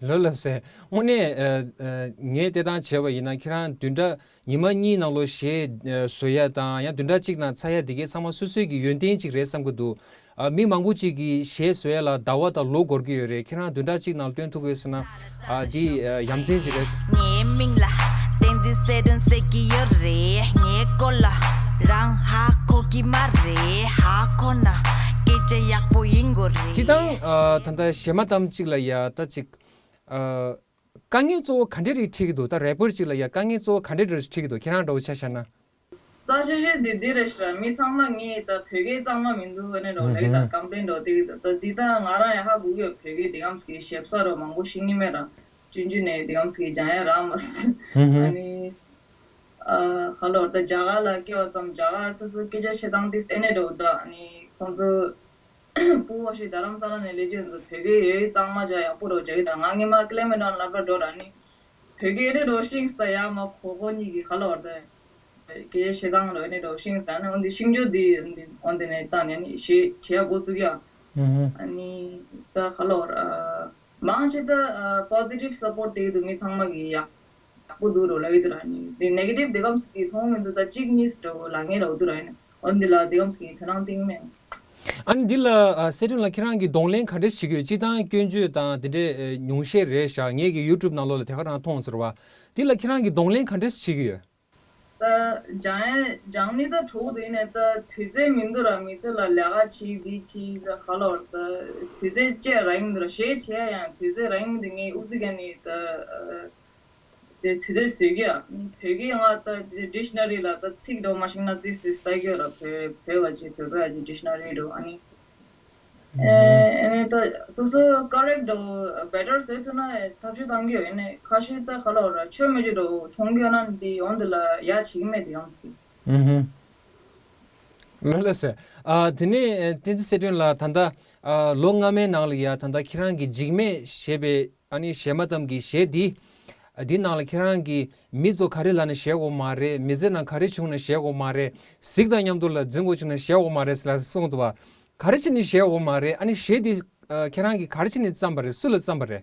ལགས་ལགས་སེ། དངོས་གནས་ཨ་ཨ་ངས་བལྟས་སྟངས་བྱས་པ་ཡིན་ན་ཁྱེད་རང་བདུན་ཕྲག་ཉི་མ་གཉིས་ནང་ལོགས་གཞས་ཨ་བཟོ་ཡ་དང་ཡང་བདུན་ཕྲག་གཅིག་ནང་ཚར་ཡ་དེ་གའི་ཚང་མ་སོ་སོའི་གི་ཡོན་ཏན་གཅིག་རེད་བསམ་གི་འདུག་ཨ་མི་མང་པོ་གཅིག་གིས་གཞས་བཟོ་ཡ་ལ་ཟླ་བ་དང་ལོ་འགོར་གི་ཡོད་རེད། ཁྱེད་རང་བདུན་ཕྲག་གཅིག་ནང་ལ་སྟོན་ཐུབ་ཀྱི་ཡོད་ཟེར་ན་ཨ་འདི་ཨ་ཡ་མཚན་ཅིག་རེད། ངའི་མིང་ལ་བསྟན་འཛིན་ཟེར་དོན་ཟེར་གྱི་ཡོད་རེད། ངའི་སྐོར་ལ་རང་ཧ་གོ་གི་མ་རེད། ཧ་གོ་ན་སྐད་ཆ་ཡག་པོ་ཡིན་དགོས་རེད། སྤྱིར་བཏང་ཨ་ད་ལྟ་གཞས་མ་གཏམ་གཅིག་ལ་ཡ་ད་ཅིག་ཨ་དཀའ་ངལ་གཙོ་བོ་ག་འདྲས་རིགས་འཕྲད་ཀྱི་འདུག་ད་རེ་པར་གཅིག་ལ་ཡ་དཀའ་ངལ་གཙོ་བོ་ག་འདྲས་རིགས་འཕྲད་ཀྱི་འདུག་ཁྱེད་རང་འདྲ་བོ་ཆ་བཞག་ན། རྩ་ཆེ་ཤོས་དེ་འདི་རེད་ཤག་མི་ཚང་མ་ངས་ད་བོད་སྐད་གཙང་མ་མི་འདུག་ཨ་ནི་འདྲ་བོ་ལབ་ཀྱི་ད་ཀམ་པི་ལེན་འདྲ་བོ་དེ་གི་ད་ད་འདི་ད་ང་རང་ཡང་ཧ་གོ་གི་ཡོད། བོད་སྐད་འདི་གམ་ཟིག་གི་ཞེ་ས་རོ་མང་པོ་ཤེས་ཀྱི་མེད་ར། ཆུང་ཆུང་ནས་འདི་གམ་ཟིག་གི་སྦྱང་ཡ་རག་མ་སོང་། ཨ་ནི་ཨ་ཧ་ལོ་ད་རྒྱ་གར་ལ་སྐྱེ་བ་ཙམ་རྒྱ་གར་སོ་སོ་སྐད་ཆ་བཤད་སྟངས་དེ་ཨ་ནི་འདྲ་བོ་ད་ཨ་ནི་ཁོང་ཚོ་སྤུ་བོ་ཞིག་རྡ་རམ་ས་ལ་ནས་སླེབས་རྒྱུ་ཡིན་ཚོ་བོད་སྐད་ཡོད་ཡོད་གཙང་མ་བྱ་ཡག་པོ་རོ་བྱ་གི་ད་ང་ངེད་མ་ཀི་ལེ་མེ་ཏོན་ལབ་ར་འགྲོ་ར་ནི་བོད་སྐད་རེ་རོ་ཤིང་ས་ཡ་མ་གོ་གོ་གཉིས་ཀྱི་ཁ་ལོ་བར་དུ་སྐད་ཆ་བཤད་སྟངས་རོ་ནི་རོ་ཤིང་ས་ནི་འོན་ཏེ་ཤིང་ཇོ་དེ་འོན་ཏེ་ནས་བཏང་ནས་ནི་ཞེས་བྲིས་ཡ་འགོ་བཙུགས་ཡ། ཨ་ནི་ད་ཁ་ལོ་བར་མང་ཆེ་ད་པོ་ཟི་ཊིབ་སཔོར་ཊི་དེ་གི་འདུག་མི་ཚང་མ་གི་ཡག་ཡག་པོ་འདུག་རོ་ལབ་ཡི་འདུག་ར་ནི་དེ་ནེ་གེ་ཊིབ་དེ་གམ་ཟིག་གི་མཐོང་མི་འདུག་ད་གཅིག་གཉིས་འདྲ་བོ་ལབ་མཁན་ར་འདུག་ར་ཡིན་ན། འོན་འདི་ལ་འདི་གམ་ཟིག་གི་དོ་སྣང་གཏིང་མེད། ཨ་ནི་འདི་ལ་ཨ་སེ་ཏུན་ལ་ཁྱེད་རང་གིས་གདོང་ལེན་ག་འདྲས་བྱེད་ཀྱི་ཡོད། སྤྱིར་བཏང་སྐྱོན་བརྗོད་དང་དེ་འདྲས་ཨ་ཉུང་ཤས་རེད་ཤག་ངེད་ཀྱི་ཡུ་ཊུབ་ནང་ལོགས་ལ་དེ་ག་རང་མཐོང་ཟེར་བ། འདི་ལ་ཁྱེད་རང་གིས་གདོང་ལེན་ག་འདྲས་བྱེད་ཀྱི་ཡོད། ད་སྦྱང་ཡ་སྦྱང་ནི་ད་གྲོགས་དེ་ཡིན་ནས་ད་དུས་ཚོད་མི་འདུག་ར། མི་ཚེ་ལ་ལས་ཀ་བྱེད་འདི་བྱེད་ད་ག་ལོར་ད་དུས་ཚོད་བཅད་ར་ཡིན་འདུག་ར། གཞས་བྱེད་ཡ་ཡང་དུས་ཚོད་ར་ཡིན་འདུག་ངས་ཨུ་ཚུགས་ཀྱང་ནི་ད། དེ་དུས་ཚོད་བཟོས་ཀྱི་ཡ། བོད་སྐད་ང་ད་ཌིག་ཤ་ན་རི་ལ་ད་ཚིག་འདྲ་མ་ཤེས་ན་ཙིག་ཙིག་ལྟ་གི་ཡོད་ར། བོད་བོད་ག་ཅིག་བོད་པ་ག་ཅིག་ཌིག་ཤ་ན་རི་འདྲ་ཨ་ནི། ཨེ་ཨ་ནི་ད་སོ་སོ་ཀ་རེག་འདྲ་བེ་ཊར་བཟོས་ཐུབ་ན་ཐབས་ཤེས་གཏང་གི་ཡོད། ཨ་ནི་ཁ་ཤས་ད་ག་ལ་ར་ཆོས་མེད་ཅིག་འདྲ་མཐོང་གི་ཡོད་ན་འདི་ཡོང་འདི་ལ་ཡ་བྱེད་ཀྱི་མེད་དེ་ཡང་སྲིད། ཨུ་ཧུ། ལགས་ལགས་སེ། ཨ་དེ་ནས་ཨ་བསྟན་འཛིན་གསལ་སྒྲོན་ལགས་ད་ལྟ་ཨ་ལོ་སྔ་མའི་ནང་ལ་ཡ་ད་ལྟ་ཁྱེད་རང་གི་འཇིགས་མེད་ཞེས་པའི་ཨ་ནི་གཞས་མ་གཏམ་གྱི་གཞས་འདི། ཨ་འདི་ནང་ལ་ཁྱེད་རང་གིས་མི་ཚོ་ག་རེ་ལབ་ན་བཞེས་དགོས་མ་རེད། མི་ཚེ་ནང་ག་རེ་བྱུང་ན་བཞེས་དགོས་མ་རེད། གཟིག་དང་མཉམ་དུ་ལ་འཛིང་དགོས་བྱུང་ན་བཞེས་དགོས་མ་རེད་ཟེར་ལ་གསུངས་འདུག་བ། ག་རེ་བྱས་ནས་བཞེས་དགོས་མ་རེད། ཨ་ནི་གཞས་འདི་ཨ་ཁྱེད་རང་གིས་ག་རེ་བྱས་ནས་བརྩམས་པ་རེད། སུ་ལ་བརྩམས་པ་རེད།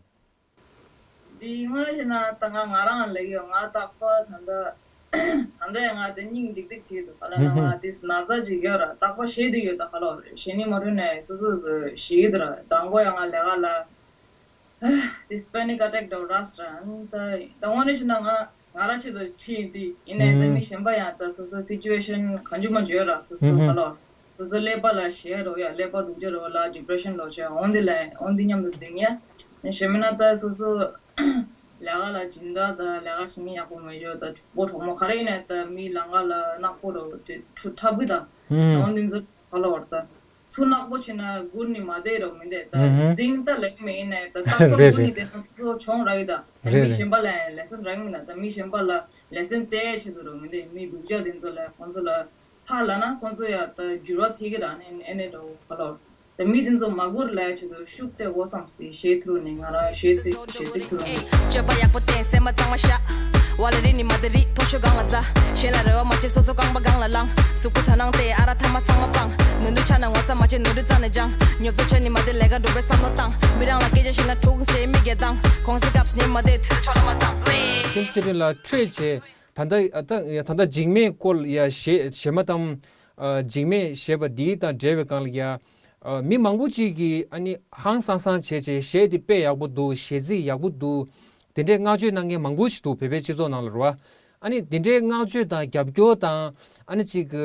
འདི་དངོས་གནས་བཤད་ན་ད་ང་ང་རང་ལབ་ཡོད། ང་རྟག་པར་ད་ལྟ་ད་ལྟ་ཡང་ང་དེ་སྙིང་ལྡིག་ལྡིག་བྱེད་འདུག་ག་ལ་ན་ང་དེ་ན་ཚ་ཅིག་ཡོད་ར། རྟག་པར་ཞེད་དུ་ཡོད་ད་ག་ལ་རེད། ཞེད་ནི་མ་གྲུབ་ནས་སོ་སོ་སོ་ཞེད་ཀྱི་འདུག་ར། དང་པོ་ཡང་ང་ལས་ཀ་ལ་དེ་པེ་ནིག་ཨ་ཊེག་འདྲ་བོ་རག་སོང་ར། ད་ད་དངོས་གནས་བཤད་ན་ང་ང་རང་ཆེད་དུ་ཁྲིད་ཡིན་དེ་ཡིན་ནའི་ད་མི་གཞན་པ་ཡང་ད་སོ་སོ་སི་ཅུ་ཨེ་ཤན་གང་བྱུང་མང་བྱུང་ཡོད་ར། སོ་སོ་ག་ལ་སོ་སོ་ཀླད་པ་ལ་ཞེད་རོ་ཡ་ཀླད་པ་སྡུག་ཅག་རོ་ལ་ཌི་པི་རེ་ཤན་ལོ་ཆེ་འོང་འདི་ལ་འོང་འདི་མཉམ་དུ་འཛིང་ཡ། གཞན་མིན་ན་ད་སོ་སོ་ལས་ཀ་ལ་སྦྱིན་བདག་དང་ལས་ཀ་བྱེད་མཁན་ཡག་པོ་མེད་ཅོ་ད་གྲོགས་པོ་གྲོགས་མོ་ག་རེ་ཡིན་ནའི་ད་མི་ལང་ཀ་ལ་ནག་པོ་རོ་དེ་ཁྲུ་ཐབ་གི་ད་འོང་འདི་ཚོ་ག་ལ་བར་ད་ཚུར་ནག་པོ་བྱེད་ན་སྒུར་ནི་མ་བསྡད་རོ་མི་འདེད་ད་འཛིང་ད་ལེགས་མེད་ཡིན་ནའི་ད་རྟག་པར་རེད་སྒུར་ནི་རེད། དེ་ན་སོ་སོ་གྱོང་རག་གི་ད་རེད་མི་རེད། གཞན་པ་ལ་ཡང་ལེ་སན་རག་གི་མིན་ན་ད་མི་གཞན་པ་ལ་ལེ་སན་སྟེར་ཆེད་དུ་རོ་མི་འདེད་མི་སྡུག་ཅག་དེ་ཚོ་ལ་ཁོང་ཚོ་ལ། ཕར་ལབ་ན་ཁོང་ཚོ་ཡ་ད་འགྱུར་བ་ཐེབས་ཀྱི་ར་ནི་ཨེ་ནས་འགྲོ་ག་ལོར། ད་མི་དེ་ཚོ་མ་སྒུར་ལབ་ཡ་ཆེད་དུ་ཤུགས་དེ་འོ་བསམ་སྟེ་གཞས་ཐུག་ནས་ང་རང་གཞས་ཚིག་གཞས་ཚིག་ཐུག་ནས། སྤྱོད་པ་ཡག་པོ་བསྟེན་སེམས་པ་གཙང་མ་བཞག་ཝ་ལ་རི་ནི་མ་དེ་རི་མཐོ་ཤོས་སྒང་ལ་འཛའ། གཞན་ལ་རེ་བ་མ་བྱེད་སོ་སོ་རྐང་པ་སྒང་ལ་ལངས། གཟུགས་པོ་དོ་སྣང་སྟེ་ཨ་ར་ཐ་མ་ཚང་མ་སྤང་། ནོར་འཁྲུལ་ཆགས་ན་ངོ་ཚ་མ་བྱེད་ནོར་འཁྲུལ་རྩ་ནས་སྦྱང་། ཉོབ་ཏོ་ཆགས་ནི་མ་དེ་ལས་ཀ་འགྲུབ་པའི་བསམ་བློ་བཏང་། མི་རང་ལ་སྐད་ཆ་བཤད་ན་འཁྲུག་ཆེ་མི་སྒེར་བཏང་། གོང་ཚད་སྐབས་ནི་མ་དེ་དེ་ཚོ་ཆོ་ལ་མ་བཏང་། ཀུན་སེ་བིན་ལ་འཕྲོས་བྱས། ད་ལྟ་ད་ད་ལྟ་འཇིགས་མེད་སྐོར་ཡ་གཞས་གཞས་མ་གཏམ། ཨ་འཇིགས་མེད་ཞེས་པ་འདི་དང་འབྲེལ་བའི་སྒང་ལ་ཡ། ཨ་མི་མང་པོ་ཅིག་གིས་ཨ་ནི་ཧང་སང་སང་བྱས་བྱས་གཞས་འདི་དཔེ་ཡག་པོ་འདུག་གཞས་ཚིག་ཡག་པོ་འདུག་དེ་འདྲའི་བསྔགས་བརྗོད་གནང་མཁན་མང་པོ་ཞིག་འདུག་བོད་པའི་སྤྱི་ཚོགས་ནང་ལ་རེད་བ། ཨ་ནི་དེ་འདྲའི་བསྔགས་བརྗོད་དང་རྒྱབ་སྐྱོར་དང་ཨ་ནི་ཅིག་གི་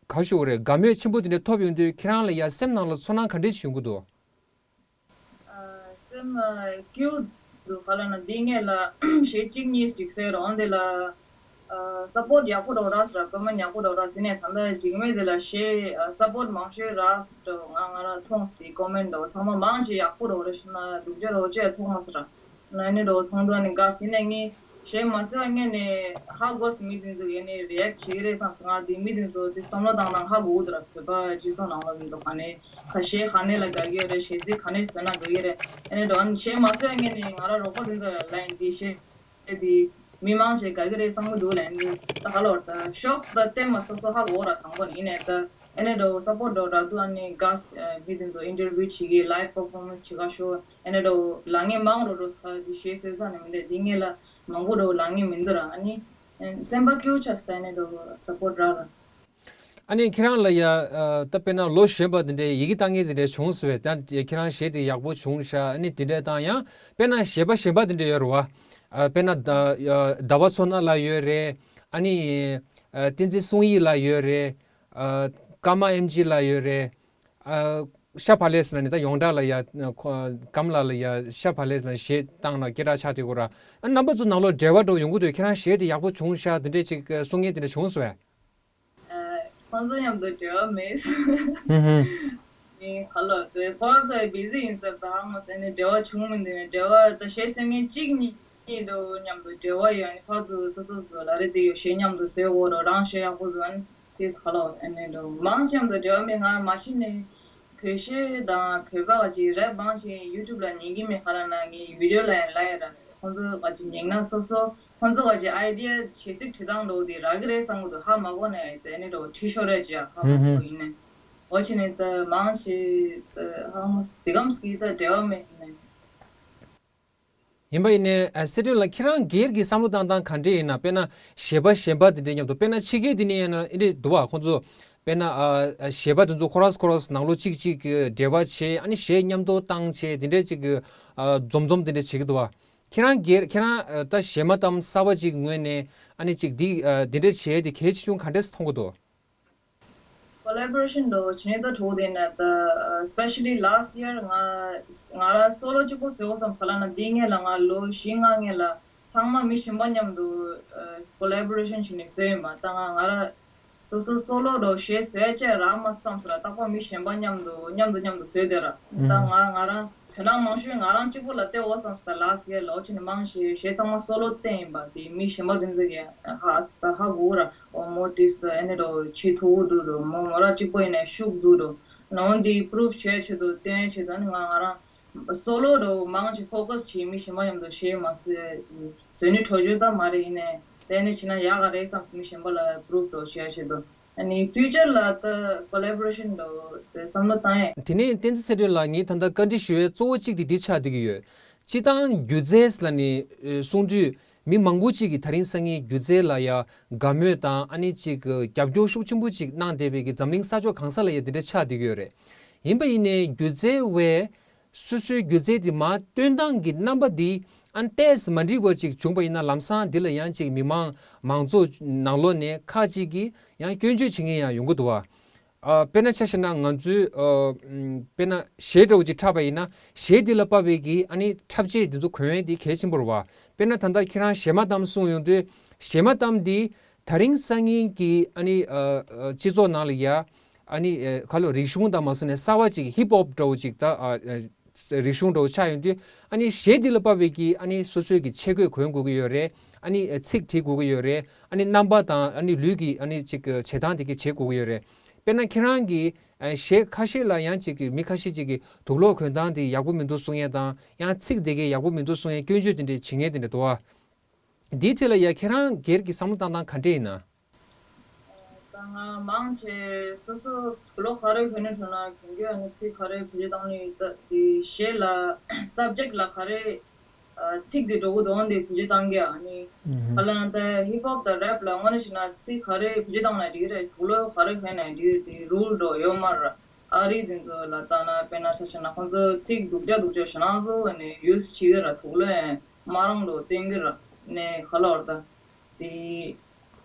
ག་ཞུ་དགོས་རེད། དགའ་མོས་ཆེན་པོ་དེ་འདྲ་ཐོབ་ཡོང་དུས་ཁྱེད་རང་ལ་ཡ་སེམས་ནང་ལ་ཚོར་སྣང་ག་འདྲ་ཞིག་ཡོང་གི་འདུག་ཨ་སེམས་ཨ་སྐྱིད་པོ་འདུག་ག་ལ་ན་འདི་ངས་ལ་གཞས་གཅིག་གཉིས་ཅིག་གསན་རོགས་འདི་ལ་ཨ་སཔོར་ཊི་ཡག་པོ་རོགས་རག་སི་ར་ཀོ་མེན་ཊི་ཡག་པོ་རོགས་རག་སི་ནས་ད་ལྟ་འཇིགས་མེད་འདི་ལ་གཞས་ཨ་སཔོར་ཊི་མང་ཤོས་རག་སི་འགྲོ་ང་ང་ར་མཐོང་སི་ཀོ་མེན་ཊི་འགྲོ་ཚང་མ་མང་ཆེ་ཡག་པོ་རོགས་རེ་ཤི་ན་སྡུག་ཅག་རོགས་ཅེས་མཐོང་མ་སི་ར་ན་ནི་རོགས་མཐོང་དུ་ནི་དགའ་སི་ནས་ངས། གཞས་མ་བཟོས་པ་སྔོན་ནས་ཧ་གོ་སོང་། མི་དེ་ཚོ་གིས་ནི་རི་ཨེག་བྱེད་ཀྱི་རེད་བསམ་སོང་། ང་དེ་མི་དེ་ཚོ་དེ་བསམ་བློ་བཏང་བཏང་ཧ་གོ་གི་འདུག་ར། བོད་པ་སྤྱི་ཚོགས་ནང་ལོགས་དེ་ཚོ་ག་ནས་ཁ་གཞས་ག་ནས་ལ་དགའ་གི་ཡོད་རེད། གཞས་ཚིག་ག་ནས་བཟོས་ན་དགའ་གི་རེད། ཨ་ནི་འགྲོ་ཨ་ནི་གཞས་མ་བཟོས་པ་སྔོན་ནས་ང་རང་རོགས་པ་དེ་ཚོ་ལ་ཡིན་དེ་གཞས་དེ་མི་མང་ཆེ་དགའ་གི་རེད་བསམ་གི་འདུག་ལ། ཡིན་དེ་ད་ག་ལོར་ད་ཤོག་ད་བལྟས་མ་སོ་སོ་ཧ་གོ་ར། དང་པོ་ནས་ཡིན་ནས་ད་ཨ་ནི་འགྲོ་སཔོར་ཊི་འགྲོ་ར་འདུག་ཨ་ནི་ག་མི་དེ་ཚོ་ཨིན་ཊར་བིའུ་བྱེད་གི་ལའེབ་པར་ཕོར་མན་སི་བྱེད་ག་ཤོག་ཨ་ནི་འགྲོ་ལ་ངས་མང་རོ་རོ་ས་དེ་གཞས་བཟོས་ས་ནས་མི་འདྲ་དེ་ངས་ལ། མང་པོ་འགྲོ་ལངས་ངེས་མི་འདུག་ར། ཨ་ནི་སེམས་པ་སྐྱོ་ཆགས་སྟེ་ནས་འགྲོ་སཔོར་ཊི་རག་ར། ཨ་ནི་ཁྱེད་རང་ལ་ཡ་ད་དཔེར་ན་ལོ་གཞོན་པ་དེ་འདྲའི་ཡི་གེ་བཏང་མཁན་དེ་འདྲ་བྱུང་སོང་བས། ད་ཁྱེད་རང་གཞས་དེ་ཡག་པོ་བྱུང་ཤག་ཨ་ནི་དེ་འདྲ་བཏང་ཡང་དཔེར་ན་གཞས་པ་གཞན་པ་དེ་འདྲ་ཡོད་རེད་བ། དཔེར་ན་ཟླ་བ་མཚོ་སྣ་ལགས་ཡོད་རེད། ཨ་ནི་བསྟན་འཛིན་སྲུང་ཡིག་ལགས་ཡོད་རེད། ཀརྨ་ཨེམ་ཆི་ལགས་ཡོད་རེད། ཤ་བྷ་ལེས་ལ་ནི་ད་ཡོངས་གྲགས་ལ་ཡ་ཁམས་ལ་ལ་ཡ་ཤ་བྷ་ལེས་ལ་གཞས་བཏང་ན་སྐད་གྲགས་ཆགས་དེ་གོ་ར། རྣམ་པ་ཚོ་ནང་ལོགས་འབྲེལ་བ་འགྲོ་ཡོང་གི་འདུག་ཁྱེད་རང་གཞས་དེ་ཡག་པོ་བྱུང་ཤག་དེ་འདྲས་ཅིག་གསུང་མཁན་དེ་འདྲ་བྱུང་སོང་བས། ཁོང་ཚོ་མཉམ་དུ་འབྲེལ་བ་མེད། ཧུམ་ཧུམ། ནི་ག་ལོ་དེ་ཁོ་རང་ཚོ་བི་ཟི་ཡིན་ས་ད་ཧ་མ་སེ་ནི་འབྲེལ་བ་བྱུང་མི་འདུག་ནི་འབྲེལ་བ་ད་གཞས་གསན་མཁན་གཅིག་གཉིས། གཉིས་དུ་མཉམ་དུ་འབྲེལ་བ་ཡོད་ནི་ཕར་ཚུར་སོ་སོ་སོ་ལ་རེ་ཅིག་ཡོད་གཞས་མཉམ་དུ་བཟོས་འོ་རོ་རང་གཞས་ཡག་པོ་འདུག་ཨ་ནི་དེས་ག་ལོ་ཨ་ནི་འགྲོ་མང་ཆེ་མཉམ་དུ་འབྲེལ་བ་མེད། ང་མ་གཞི་ནས་བོད་གཞས་དང་བོད་པ་ག་ཅིག་རེབ་མང་ཆེ་ཡུ་ཊུབ་ལ་ཉན་གི་མེད། ག་ལ་ན་ངའི་བི་ཌིའོ་ལ་ཡང་ལ་ཡ་ར་ཁོང་ཚོ་ག་ཅིག་ཉན་ན་སོ་སོ་ཁོང་ཚོ་ག་ཅིག་ཨའི་ཌི་ཡ་གཞས་ཚིག་བྲིས་སྟངས་འགྲོ་དེ་རག་གི་རེད་བསམ་གི་འདུག་ཧ་མ་གོ་ནས་ཨ་ནི་འགྲོ་བྲིས་ཤོར་རེད་ཅེས་ཧ་མ་གོ་ཡིན་ནས་འོ་ཆེ་ནས་ད་མང་ཆེ་ད་ཧ་མོ་དེ་གམ་སྐྱིད་ད་འབྲེལ་བ་མེད་ནས། ཡིན་པ་ཡིན་ནའི་ཨ་སེ་ཏྲིན་ལགས་ཁྱེད་རང་སྒེར་གྱི་བསམ་བློ་བཏང་སྟངས་ག་འདྲས་ཡིན་ན། དཔེར་ན་གཞས་པ་གཞན་པ་དེ་འདྲས་མཉམ་དུ་དཔེར་ན་ཕྱི་རྒྱལ་དེ་ནས་ཡིན་ན་ཨེ་འདྲས་འདུག་བ། ཁོང་ཚོ་དཔེར་ན་ཨ་གཞས་པ་དེ་ཚོ་ཁོ་རང་ཁོ་རང་ནང་ལོགས་གཅིག་གཅིག་གི་འབྲེལ་བ་བྱས་ཨ་ནི་གཞས་མཉམ་དུ་བཏང་བྱས་དེ་འདྲས་ཅིག་གི་ཨ་འཛོམས་འཛོམས་དེ་འདྲས་བྱེད་ཀྱི་འདུག་བ། ཁྱེད་རང་སྒེར་ཁྱེད་རང་ཨ་ད་གཞས་མ་གཏམ་གསར་པ་ཅིག་ངོས་ནས་ཨ་ནི་ཅིག་འདི་ཨ་དེ་འདྲས་བྱས་དེ་གལ་ཆེ་ཆུང་ག་འདྲས་མཐོང་གི་འདུག Collaboration འདྲ་བོ་བྱས་ནས་ད་གྲོགས་དེ་ན་ད་especially last year ང་ང་རང་སོ་ལོ་གཅིག་པོ་བཟོས་འོ་བསམ་ས་ལ་ན་འདི་སྔོན་ལ་ང་ལོ་བཞི་ལྔ་སྔོན་ལ་ཚང་མ་མི་གཞན་པ་མཉམ་དུ་collaboration བྱས་ནས་བཟོས་ཡིན་པ། ད་ང་ང་རང་སོ་སོ་སོ་ལོ་འདྲ་བོ་གཞས་བཟོས་ཅེས་རག་མ་བསམ་ས་ལ་རྟག་པར་མི་གཞན་པ་མཉམ་དུ་མཉམ་དུ་མཉམ་དུ་བཟོས་བསྡད་ར། ད་ང་ང་རང་དོ་སྣང་མང་ཤོས་ང་རང་གཅིག་པོ་ལ་བལྟས་འོ་བསམ་ས་ལ་last year ལོ་ཆེ་ནས་མང་ཆེ་གཞས་ཚང་མ་སོ་ལོ་བསྟན་ཡིན་པ་དེ་མི་གཞན་པ་དེ་ཚོ་གིས་ཧ་ད་ཧ་གོ་ར། འོ་མོ་ཏིས་ཨ་ནི་འདྲ་བོ་བྱེད་ཐུབ་ཀྱི་འདུག་འདྲ་བོ་མོ་མོ་རང་གཅིག་པོ་ཡིན་ནའི་ཤུགས་འདུག་འདྲ་བོ་ནང་འདི་པུ་རུབ་བྱེད་ཆེད་དུ་བསྟན་ཆེད་དུ་ཨ་ནི་ང་ང་རང་སོ་ལོ་འདྲ་བོ་མང་ཆེ་ཕོ་ཀ་སི་བྱེད། མི་གཞན་པ་མཉམ་དུ་བྱེད་མ་བཟོས་བཟོས་ནི་འཕྲོ་བརྗོད་ད་མ་རེད། ཡིན་ནའི་དེ་ནི་བྱེད་ན་ཡག་ག་རེད་བསམ་སོང་། མི་གཞན་པ་ལ་པུ་རུབ་འདྲ་བོ་བྱེད་ཆེད་དུ་ཨ་ནི་ཕིའུ་ཅར་ལ་ད་ཀོ་ལེ་བོ་རེ་ཤན་འདྲ་བོ་དེ་བསམ་བློ་བཏང་ཡས། དེ་ནས་བསྟན་འཛིན་ཚེ་རིང་ལགས་ངས་ད་ལྟ་བཀའ་འདྲི་ཞུ་ཡས་གཙོ་བོ་གཅིག་དེ་འདི་ཆགས་བསྡད་ཀྱི་ཡོད། སྤྱིར་བཏང་སྒྱུ་རྩལ་ལ་ནི་ཨེ་གསུང་དུས། མི་མང་པོ་ཅིག་གིས་དེ་རིང་སང་ཉིན་སྒྱུ་རྩལ་ལ་ཡ་དགའ་མོས་དང་ཨ་ནི་ཅིག་རྒྱབ་སྐྱོར་ཤུགས་ཆེན་པོ་ཅིག་གནང་བསྡད་པའི་གི་འཛམ་གླིང་ས་ཕྱོགས་གང་ས་ལ་ཡ་དེ་འདྲ་ཆགས་བསྡད་ཀྱི་ཡོད་རེད། ཡིན་པ་ཡིན་ནའི་སྒྱུ་རྩལ་བས་སོ་སོའི་སྒྱུ་རྩལ་དེ་མར་སྟོན་སྟངས་ཀྱི་རྣམ་པ་འདི་ཨ་ནི་ཏོག་ཙམ་མ་འགྲིག་པ་ཅིག་བྱུང་པ་ཡིན་ན་ལམ་སང་འདི་ལ་ཡང་ཅིག་མི་མང་མང་ཚོགས་ནང་ལོགས་ནས་ཁག་ཅིག་གིས་ཡང་སྐྱོན་བརྗོད་བྱེད་མཁན་ཡང་ཡོང་གི་འདུག་བ། ཨ་དཔེར་ན་ཆ་བཞག་ན་ང་ཚོའི་ཨ་ཨམ་དཔེར་ན་གཞས་འདྲ་བོ་ཅིག་འཁྲབ་པ་ཡིན་ན་གཞས་འདི་ལ་དཔག་པའི་གི་ཨ་ནི་འཁྲབ་ཆས་འདི་ཚོ་གོན་ཡས་འདི་གལ་ཆེན་པོ་རེད་བ། དཔེར་ན་ད་ལྟ་ཁྱེད་རང་གཞས་མ་གཏམ་གསུངས་ཡོང་དུས་གཞས་མ་གཏམ་འདི་ད་རིང་སང་ཉིན་གི་ཨ་ནི་ཨ་ཨ་སྤྱི་ཚོགས་ནང་ལ་ཡ་ཨ་ནི་ཨ་ག་ལོ་རིག་གཞུང་དང་མ་སོང་ནས་གསར་བ་ཅིག་ཧིབ་ཧོབ་འདྲ་བོ་ཅིག་ད་ཨ་ཨ་རིག་གཞུང་འདྲ་བོ་ཆགས་ཡོང་དུས་ཨ་ནི་གཞས་འདི་ལ་དཔག་པའི་གི་ཨ་ནི་སོ་སོའི་གི་ཆས་གོས་གོན་དགོས་ཀྱི་ཡོད་རེད། ཨ་ནི་ཚིག་བྲིས་དགོས་ཀྱི་ཡོད་རེད། ཨ་ནི་རྣམ་པ་དང་ཨ་ནི་ལུས་ཀྱི་ཨ་ནི་ཅིག་བྱེད་སྟངས་དེ་གི་བྱེད་དགོས་ཀྱི་ཡོད་རེད། དཔེར་ན་ཁྱེད་རང་གི་གཞས་ཁ་ཤས་ལ་ཡང་ཅིག་གི་མི་ཁ་ཤས་ཅིག་གི་དུག་ལོག་གོན་སྟངས་དེ་ཡག་པོ་མི་འདུག་གསུང་ཡས་དང་ཡང་ཚིག་དེ་གི་ཡག་པོ་མི་འདུག་གསུང་ཡས་སྐྱོན་བརྗོད་དེ་འདྲས་བྱེད་མཁན་དེ་འདྲས་འདུག་བ། འདིའི་ཐད་ལ་ཡ་ཁྱེད་རང་སྒེར་གྱི་བསམ་བློ་བཏང་སྟངས་ག་འདྲས་ཡིན་ན། ད་ང་མང་ཆེ་སོ་སོ་དུག་ལོག་ག་རེ་གོན་ནས་འགྲོ་ན་གོན་རྒྱུ་ཨ་ནི་ཚིག་ག་རེ་བེད་སྤྱོད་བཏང་ནས་ཡོད་ད་དེ་གཞས་ལ་སབ་ཇེག་ལ་ག་རེ་ཚིག་དེ་འགྲོ་གི་འདུག་དེ་བེད་སྤྱོད་བཏང་གི་ཨ་ནི་ཧ་ལ་ན་ད་ཧིབ་ཧོབ་དང་རེབ་ལ་དངོས་གནས་བྱས་ན་ཚིག་ག་རེ་བེད་སྤྱོད་བཏང་ན་འགྲིག་གི་རེད། དུག་ལོག་ག་རེ་གོན་ན་འགྲིག་གི་རེད། དེ་རུལ་འགྲོ་ཡོད་མ་རེད། ཨ་རི་དེ་ཚོ་ལ་ལྟ་ན་དཔེར་ན་ཆ་བཞག་ན་ཁོང་ཚོ་ཚིག་སྡུག་ཅག་སྡུག་ཅག་ཞེ་དྲག་བཟོ་ནས་ཡུས་བྱེད་གི་ར། དུག་ལོག་ཡང་མ་རང་འགྲོ་སྟོན་གི་ར་ནས་ག་ལོར་ད། དེ་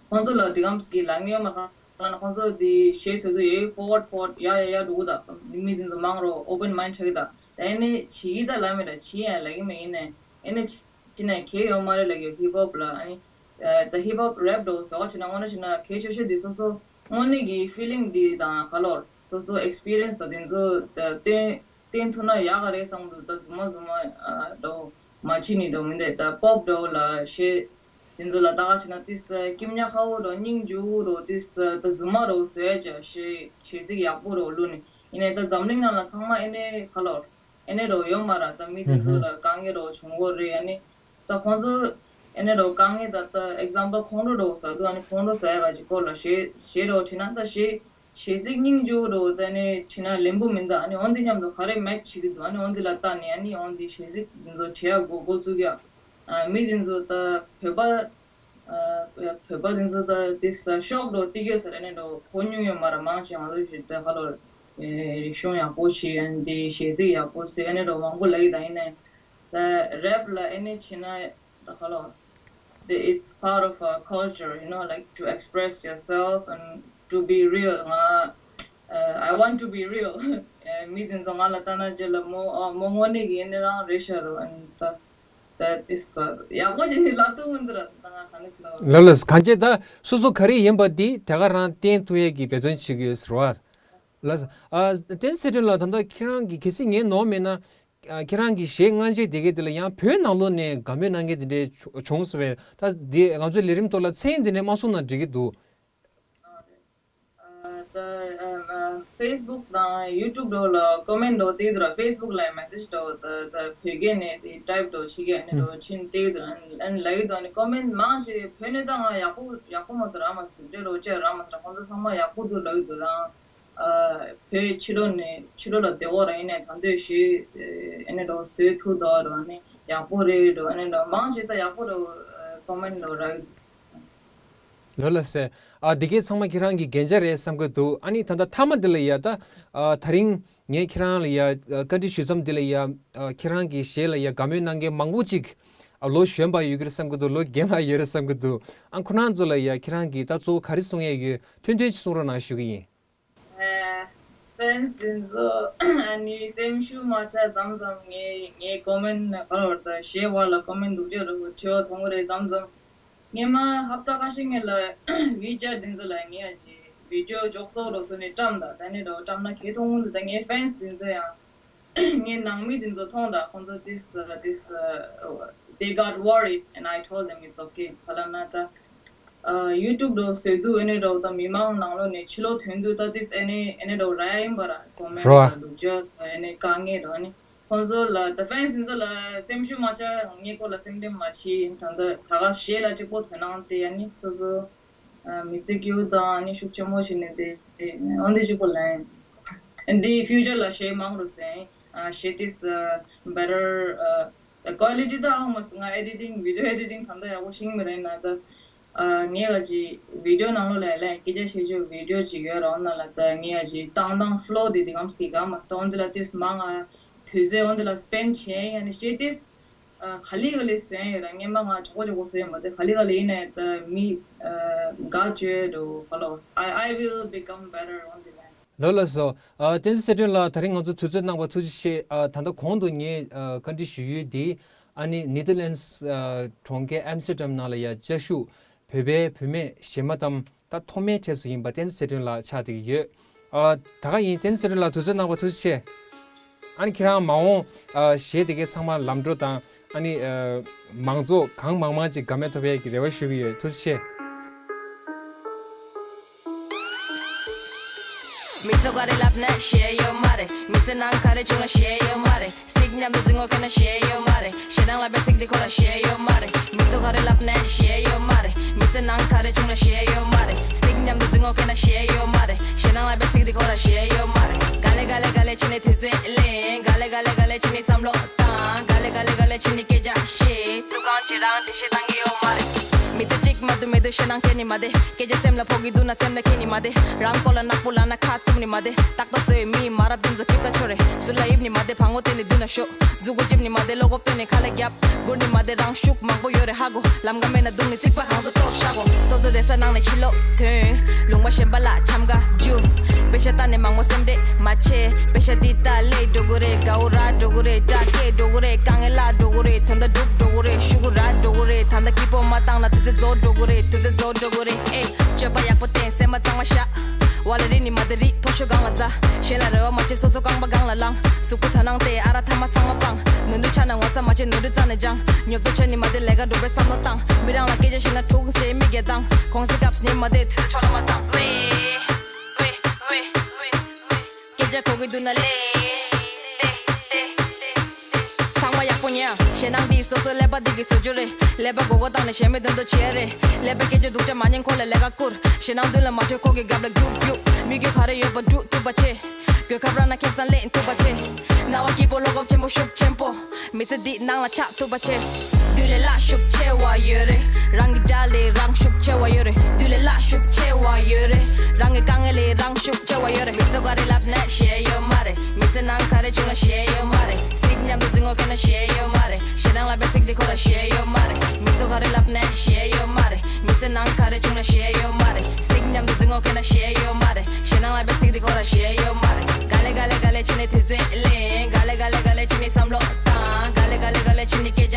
ཁོང་ཚོ་ལ་དེ་གམ་གི་ལ་ངེས་མ་ཁང་ལ་ན་ཁོང་ཚོ་དེ་གཞས་བཟོ་དུས་ཡེ་ཕོར་ཝར་ཕོར་ཝར་ཡ་ཡ་ཡ་འགྲོ་གི་ད། མི་དེ་ཚོ་མང་རོ་ཨོ་པན་མའིན་ཆགས་གི་ད། ད་ཨེ་ནས་བྱེད་ཀྱི་ད་ལ་མེད་ད། བྱེད་ཡ་ལ་གི་མེད། ཡིན་ནས་ཨེ་ནས་བྱེད་ན་གལ་ཡོད་མ་རེད་ལ་གི་ཧིབ་ཧོབ་ལ་ཨ་ནི་ད་ཧིབ་ཧོབ་རེབ་འགྲོ་བཟོ་བ་བྱེད་ན་དངོས་གནས་བྱེད་ན་གལ་ཆེ་ཤོས་དེ་སོ་སོ་དངོས་གནས་ཀྱི་ཕི་ལིང་དེ་དང་ག་ལོར་སོ་སོ་ཨེག་སི་པི་རི་ཡན་སི་དང་དེ་ཚོ་ད་སྟོན་སྟོན་ཐུབ་ན་ཡག་ག་རེད་བསམ་འདུག་ད་རྫུན་མ་རྫུན་མ་འགྲོ་མ་བྱེད་ནི་འགྲོ་མི་འདུག་ད་པོབ་འགྲོ་ལ་གཞས་ དེ་ཚོ་ལ་ད་ག་བྱས་ན་ཏིས་སྐྱིབ་ཉག་ཁ་བོ་རོ་སྙིང་རྗེ་བོ་རོ་ཏིས་ད་རྫུན་མ་རོ་བཟོས་ཀྱི་ཞེ་ཞེ་གཟིགས་ཡག་པོ་རོ་བླུགས་ནས་ཡིན་ནའི་ད་འཛམ་གླིང་ནང་ལ་ཚང་མ་ཨེ་ནས་ཁ་ལོ་ཨེ་ནས་རོ་ཡོད་མ་ར། ད་མི་དེ་ཚོ་ལ་དཀའ་ངལ་རོ་བྱུང་གོ་རེད། ཨ་ནི་ད་ཁོང་ཚོ་ཨེ་ནས་རོ་དཀའ་ངལ་ད་ད་ཨེག་ཛམ་པལ་ཁོང་ཁྲོ་རོ་ཟ་དུས་ཨ་ནི་ཁོང་ཁྲོ་ཟ་ཡ་ག་ཅིག་སྐོར་ལ་ཞེ་ཞེ་རོ་བྱས་ན་ད་ཞེ་ཞེ་གཟིགས་སྙིང་རྗེ་བོ་རོ་ད་ནས་བྱས་ན་ལེན་པོ་མིན་ད། ཨ་ནི་འོན་ཏེ་མཉམ་དུ་ག་རེ་མེད་བྱེད་ཀྱི་འདུག་ཨ་ནི་འོན་ཏེ་ལ་ལྟ་ནས་ཨ་ནི་འོན་ཏེ་ཞེ་གཟིགས་དེ་ཚོ་བྱེད་ཡ་འགོ་འགོ་བཙུགས་ཡ། ཨ་མི་དེ་ཚོ་ད་བོད་པ་ཨ་བོད་པ་དེ་ཚོ་ད་དེ་ས་ཤོག་རོ་ཏི་གེ་ས་རེ་ནས་རོ་གོ་མྱོང་ཡོད་མ་ར། མང་ཆེ་ང་ཚོ་ཞིག་ད་ཧ་ལོ་ཨེ་རིག་གཞུང་ཡག་པོ་ཞིག་ཨ་ནི་དེ་ཞེ་གཟིགས་ཡག་པོ་ཟེར་ཨ་ནི་རོ་མང་པོ་ལབ་ཀྱི་ད། ཡིན་ནའི་ད་རེབ་ལ་ཨེ་ནས་བྱས་ན་ད་ཧ་ལོ། The- it's part of a culture, you know, like, to express yourself and to be real. ང- uh, I want to be real. ཨེ་མི་དེ་ཚོ་ང་ལ་ལྟ་ན་རྗེས་ལ་མོ་ཨ་མོ་དངོས་གནས་ཀྱི་ཨེ་ནས་རང་རེད་ཤག་རོ། ཨ་ནི་ད་ད་ཏིས་ཀ་ཡག་པོ་ཞིག་ལབ་ཐུབ་མི་འདུག་ར། ད་ང་ག་ནས་ལབ། ལགས་ལགས། གང་ཅི་ད་སོ་སོ་ག་རེ་ཡིན་པ་འདི་དེ་ག་རང་བསྟན་ཐུབ་ཡས་ཀྱི་འབད་བརྩོན་བྱེད་ཀྱི་ཡོད་ཟེར་བ། ལགས། ཨ་བསྟན་ཚེ་སྒྲོན་ལགས། ད་ལྟ་ཁྱེད་རང་གི་གལ་སྲིད་ངས་ནོར་མེད་ན། ཨ་ཁྱེད་རང་གི་གཞས་སྔ་རྗེས་དེ་གའི་དེ་ལ་ཡང་བོད་ནང་ལོགས་ནས་དགའ་མོས་གནང་མཁན་དེ་འདྲས་བྱུང་སོང་བས། ད་དེ་ང་ཚོའི་ལས་རིམ་ཐོག་ལ་མཚན་དེ་འདྲས་མ་གསུངས་ན་འགྲིག་གི་འདུག་ད་ཨ་ཨ་ཕེ་སི་བུག་དང་ཡུ་ཊུབ་འགྲོ་ལ་ཀོ་མེན་འགྲོ་བལྟས་འདུག་ར། ཕེ་སི་བུག་ལ་མེ་སེ་ཇི་འགྲོ་ད་ད་བོད་སྐད་ནས་དེ་ཊའིབ་འགྲོ་ཕྱི་སྐད་ནས་འགྲོ་ཕྱིན་བལྟས་འདུག་ཨན་ཨན་ལབ་ཀྱི་འདུག་ཨ་ནི་ཀོ་མེན་མང་ཆེ་བོད་ནས་ད་ང་ཡག་པོ་ཡག་པོ་མ་ཐུབ་ར་མ་ཐུབ་འདྲ་རོ་ཅེ་ར་མ་ཟེར་ར། ཁོང་ཚོ་ཚང་མ་ཡག་པོ་འདུག་ལབ་ཀྱི་འདུག་ར། ཨ་བོད་ཕྱི་ལོགས་ནས་ཕྱི་ལོགས་ལ་བསྡད་འོག་ར་ཡིན་ནའི་ད་འདོད་ཞེས་ཨེ་ནས་འགྲོ་བཟོས་ཐུབ་འདུག་རོ། ཨ་ནི་ཡག་པོ་རེད་འགྲོ། ཨ་ནི་འགྲོ་མང་ཆེ་ད་ཡག་པོ་རོ་ཀོ་མེན་འགྲོ་ར། ལོ་ལ་སེ། ཨ་འདི་གའི་ཚང་མ་ཁྱེད་རང་གི་རྒྱན་ཆ་རེད་བསམ་གི་འདུག་ཨ་ནི་ད་ལྟ་མཐའ་མ་འདི་ལ་ཡ་ད་ཨ་དེ་རིང་ངས་ཁྱེད་རང་ལ་ཡ་ཨ་བཀའ་འདྲི་ཞུ་མཚམས་འདི་ལ་ཡ་ཨ་ཁྱེད་རང་གི་གཞས་ལ་ཡ་དགའ་མོས་གནང་མཁན་མང་པོ་ཅིག་ཨ་ལོ་གཞོན་པ་ཡོད་ཀྱི་རེད་བསམ་གི་འདུག་ལོ་རྒན་པ་ཡོད་རེད་བསམ་གི་འདུག་ཨ་ཁོ་རང་ཚོ་ལ་ཡ་ཁྱེད་རང་གིས་ད་གཙོ་བོ་ག་རེ་གསུང་ཡས་ཡོད། ཐུང་ཐུང་ཅིག་གསུང་རོགས་གནང་ཞུ་གི་ཡིན། ཨ་ཕེན་སི་དེ་ཚོ་ཨ་ནི་སེམས་ཤུགས་མ་ཆག་མཚམས་མཚམས་ངའི་ངའི་ཀོ་མེན་ནས་ག་རེ་བར་ད་གཞས་བར་ལ་ཀོ་མེན་འདུག་ཅེས་རོ་བྲིས་པ་མཐོང་གི་རེད་མཚམས་མཚམས། སྔོན་མ་ཧབ་ཏ་ཁ་ཤས་སྔོན་ལ་ཝི་ཅེཊ་དེ་ཚོ་ལ་ངས་ཨ་ཅེ་བི་ཌིའོ་འཇོག་ཚོགས་རོ་སོ་ནས་བཀྲམ་ད། ད་ནི་རོ་བཀྲམ་ན་གལ་མཐོང་གི་འདུག་ད་ངའི་ཕེན་སི་དེ་ཚོ་ཡང་ངའི་ནང་མི་དེ་ཚོ་མཐོང་ད། ཁོང་ཚོ་this uh, this uh, they got worried and I told them it's okay. ག་ལབ་ན་ད་ཨ་ཡུ་ཊུབ་འགྲོ་བཟོས་དུས་ཨེ་ནས་འགྲོ་ད་མི་མང་ནང་ལོགས་ནས་ཕྱི་ལོགས་ཐོན་དུས་ད་this ཨེ་ནས་ཨེ་ནས་འགྲོ་ར་ཡ་ཡིན་པ་ར། ཀོ་མེན་རོ་ལ་སྡུག་ཅག་ཨེ་ནས་དཀའ་ངལ་རོ་ཨ་ནི་ཁོང་ཚོ་ལ་ད་ཕེན་སི་དེ་ཚོ་ལ་སེམས་ཤུགས་མ་ཆག་ངའི་སྐོར་ལ་སེམས་ཁྲལ་མ་བྱེད། ད་ད་ད་ག་གཞས་ལ་གཅིག་པོ་དོ་སྣང་དེ་ཨ་ནི་སོ་སོ་ཨ་མི་ཚེ་སྐྱིད་པོ་དང་ཨ་ནི་ཤུགས་ཆེན་པོ་བྱས་ནས་དེ་དེ་འོན་ཏེ་གཅིག་པོ་ལན། And the future ལ་གཞས་མང་རུ་སེང་ཨ་གཞས་དེ་ས་better uh, the quality ད་ཨང་མ་སི་ང་ཨེ་ཌི་ཊིང་བི་ཌིའོ་ཨེ་ཌི་ཊིང་གང་ད་ཡག་པོ་ཤེས་མི་རེད་ན་ད། ཨ་ངས་ཨ་ཅེ་བི་ཌིའོ་ནང་ལོགས་ལ་ལན་སྐད་ཆ་བཤད་རྒྱུ་བི་ཌིའོ་ཅིག་ཡོད་ར། འོ་ན་ལ་ད་ངས་ཨ་ཅེ་བཏང་བཏང་ཕ་ལོ་དེ་དེ་གམ་སི་གམ་མ་སི་ད་འོན་ཏེ་ལ་དེ་སི་མང་ང་དུས་ཚོད་འོན་ཏེ་ལ་སི་པེན་ཌི་བྱས་ཡ་ནི་གཞས་དེ་སི་ཨ་ག་ལེ་ག་ལེ་སེང་ཡོད་ར། སྔོན་མ་ང་གྲོགས་པོ་གྲོགས་པོ་སེང་ཡོད་མ་དེ་ག་ལེ་ག་ལེ་ཡིན་ནའི་ད་མི་ཨ་དགའ་བྱོས་འགྲོ་ཧ་ལོ། I I will become better འོན་ཏེ་ལན། ལོ་ལ་སོ། ཨ་བསྟན་འཛིན་ཚེ་སྒྲོན་ལགས། ད་རིང་ང་ཚོ་དུས་ཚོད་གནང་བ་ཐུགས་རྗེ་ཆེ། ཨ་ད་ལྟ་གོང་དུ་ངས་ཨ་བཀའ་འདྲི་ཞུ་ཡུལ་འདི་ཨ་ནི་ནེ་དར་ལེན་སི་ཨ་གྲོང་ཁྱེར་ཨེམ་སི་ཊར་ཌམ་ནང་ལ་ཡ་བཅའ་བཞུགས་བོད་པའི་བུད་མེད་གཞས་མ་གཏམ་ད་ཐོག་མའི་གྲས་སུ་ཡིན་པ་བསྟན་འཛིན་ཚེ་སྒྲོན་ལགས་ཆགས་བསྡད་ཀྱི་ཡོད། ཨ་ད་ག་ཡིན། བསྟན་འཛིན་ཚེ་སྒྲོན་ལགས་ཐུགས་རྗེ་གནང་བ་ཐུགས་རྗེ་ཆེ། ཨ་ནི་ཁྱེད་རང་མ་འོངས་ཨ་གཞས་དེ་གའི་ཚང་མ་ལམ་འགྲོ་དང་ཨ་ནི་ཨ་མང་ཚོགས་གང་མང་མང་ཅིག་དགའ་མོས་ཐོབ་ཡས་ཀྱི་རེ་བ་ཞུ་གི་ཡོད། ཐུགས་རྗེ་ཆེ། མི་ཚོ་ག་རེ་ལབ་ནས་ཤེས་ཡོད་མ་རེད། མི་ཚེ་ནང་ག་རེ་བྱུང་ལ་ཤེས་ཡོད་མ་རེད། སིག་མཉམ་དུ་འཛིང་འོ་ཁེ་ན་ཤེས་ཡོད་མ་རེད། ཞེ་སྡང་ལབ་པའི་ཚིག་འདི་ཁོ་ར་ཤེས་ཡོད་མ་རེད། མི་ཚོ་ག་རེ་ལབ་ནས་ཤེས་ཡོད་མ་རེད། མི་ཚེ་ནང་ག་རེ་བྱུང་ལ་ཤེས་ཡོད་མ་རེད། སིག་མཉམ་དུ་འཛིང་འོ་ཁེ་ན་ཤེས་ཡོད་མ་རེད། ཞེ་སྡང་ལབ་པའི་ཚིག་འདི་ཁོ་ར་ཤེས་ཡོད་མ་རེད། ག་ལེ་ག་ལེ་ག་ལེ་ཕྱིན་ནས་དུས་ཚོད་ལེན། ག་ལེ་ག་ལེ་ག་ལེ་ཕྱིན་ནས་བསམ་བློ་བཏང་། ག་ལེ་ག་ལེ་ག་ལེ་ཕྱིན་ནས་སྐད་ཆ་བཤད། སུ་གང་ཅི་རང་འགྲེལ་བཤད་བཏང་གི་ཡོད་མ་རེད། མི་ཚེ་གཅིག་མ་དུ་མེད་དུ་ཞེ་སྡང་སྐྱེ་ནི་མ་བདེ། སྐད་ཆ་སེམས་ལ་ཕོག་གི་འདུག་ན་སེམས་ལ་འཁྱེར་ནི་མ་བདེ། རང་སྐོར་ལ་ནག་པོ་ལབ་ན་ཁ་བཙུམ་ནི་མ་བདེ། ཏག་ཏག་བཟོས་མི་མ་རབས་འདི་ཚོ་ཀིབ་ཏ་ཆོ་རེད། སུ་ལ་ཡིབ་ནི་མ་བདེ། བང་བོ་བཏོན་ནི་མདུན་ན་ཤོག་མཛུ་གུ་འཇིབ་ནི་མ་བདེ། བློ་སྒོ་བཏོན་ནི་ཁ་ལ་རྒྱབ། སྒུར་ནི་མ་བདེ། རང་ཤུགས་མང་པོ་ཡོད་རེད་ཧ་གོ། ལམ་ཁ་མེད་ན་བརྡུང་ནི་རྩིག་པ་གང་ཚོ་གཏོར་བཞག་གོ། སོ་སོ་བསྡད་ས་ནང་ནས་ཕྱི་ལོགས་ཐོན། ལུང་པ་གཞན་པ་ལ་འཆམ་ག་རྒྱུག་པེ་ཤ་ལྟ་ནས་མང་མོ་སེམས་ཁྲལ་མ་བྱེད། པེ་ཤ་འདི་ལྟ་ལེ་འགྲོ་གི་རེད། དགའ་བོ་ར་འགྲོ་གི་རེད། དགྲ་སྐད་འགྲོ་གི་རེད། དཀའ་ངལ་ལ་འགྲོ་གི་རེད། དོན་དག་འགྲུབ་འགྲོ་གི་རེད། ཤུ་གུ་ར་འགྲོ་གི་རེད། ད་ལྟ་སྐྱིད་པོ་མ་བཏང་ན་དུས་ཚོད་རྫོགས་འགྲོ་གི་རེད། དུས་ཚོད་རྫོགས་འགྲོ་གི་རེད། ཨེ། སྤྱོད་པ་ཡག་པོ་བསྟེན། སེམས་པ་གཙང་མ་བཞག་ཝ་ལ་རི་ནི་མ་དེ་རི་མཐོ་ཤོས་སྒང་ལ་འཛའ། གཞན་ལ་རེ་བ་མ་བྱེད་སོ་སོ་རྐང་པ་སྒང་ལ་ལངས། གཟུགས་པོ་དོ་སྣང་སྟེ་ཨ་ར་ཐ་མ་ཚང་མ་སྤང་། ནོར་འཁྲུལ་ཆགས་ན་ངོ་ཚ་མ་བྱེད་ནོར་འཁྲུལ་རྩ་ནས་སྦྱང་། ཉོབ་ཏོ་ཆ་ནི་མ་དེ་ལས་ཀ་འགྲོ་བའི་བསམ་བློ་བཏང་། མི་རང་ལ་སྐད་ཆ་བཤད་ན་འཁྲུག་ཞེས་མི་སྒེར་བཏང་། གོང་ས་སྐབས་ནི་མ་དེ་དུས་ཚོད་འཕྲོ་བརླག་མ་བཏང་། སྐད་ཆ་གོ་གི་འདུག་ན་ལེ། ཚང་མ་ཡག་པོ་ཉན། ཞེད་སྣང་འདི་སོ་སོའི་ཀླད་པ་འདི་གི་བཟོ་རྒྱུ་རེད། ཀླད་པ་མགོ་སྐོར་བཏང་ནས་གཞན་མི་དོན་དུ་བྱེད་ཡ་རེད། ཀླད་པའི་སྐད་ཆ་སྡུག་ཅག་མ་ཉན་ཁོ་ལ་ལས་ཀ་བསྐུར། ཞེད་སྣང་མདུན་ལ་མ་བྲོས་ཁོ་གི་རྒྱབ་ལ་རྒྱུག་རྒྱུག་མི་རྒྱུ་ག་རེ་ཡོད་པ་འགྲུབ་ཐུབ་པ་བྱེད། གོས་ཁབ་རང་ན་ཁེབས་སང་ལེན་ཐུབ་པ་བྱེད། རྣ་བ་སྐྱིད་པོ་བློ་སྐབས་ཆེན་པོ་ཤུགས་ཆེན་པོ། མི་ཚེ་འདི་ནང་ལ་ཆགས་ཐུབ་པ་བྱེད། དུས་ལས་སླ་ཤུགས་ཆེ་བ་ཡོད་རེད། རང་གི་དགྲ་ལས་རང་ཤུགས་ཆེ་བ་ཡོད་རེད། དུས་ལས་སླ་ཤུགས་ཆེ་བ་ཡོད་རེད། རང་གི་དཀའ་ངལ་ལས་རང་ཤུགས་ཆེ་བ་ཡོད་རེད། མི་ཚོ་ག་རེ་ལབ་ན་ཞེད་ཡོད་མ་རེད། མི་ཚེ་ནང་ག་རེ་བྱུང་ན་ཞེད་ཡོད་མ་རེད། གཟིག་མཉམ་དུ་འཛིང་ངོ་ཁེ་ན་ཞེད་ཡོད་མ་རེད། ཞེད་སྣང་ལབ་པའི་ཚིག་འདི་ཁོ་ར་ཞེད་ཡོད་མ་རེད། མི་ཚོ་ག་རེ་ལབ་ན་ཞེད་ཡོད་མ་རེད། མི་ཚེ་ནང་ག་རེ་བྱུང་ན་ཞེད་ཡོད་མ་རེད། གཟིག་མཉམ་དུ་འཛིང་ངོ་ཁེ་ན་ཞེད་ཡོད་མ་རེད། ཞེད་སྣང་ལབ་པའི་ཚིག་འདི་ཁོ་ར་ཞེད་ཡོད་མ་རེད། ག་ལེ་ག་ལེ་ག་ལེ་བྱས་ནས་དུས་ཚོད་ལེན། ག་ལེ་ག་ལེ་ག་ལེ་བྱས་ནས་བསམ་བློ་བཏང་། ག་ལེ་ག་ལེ་ག་ལེ་བྱས་ནས་སྐད་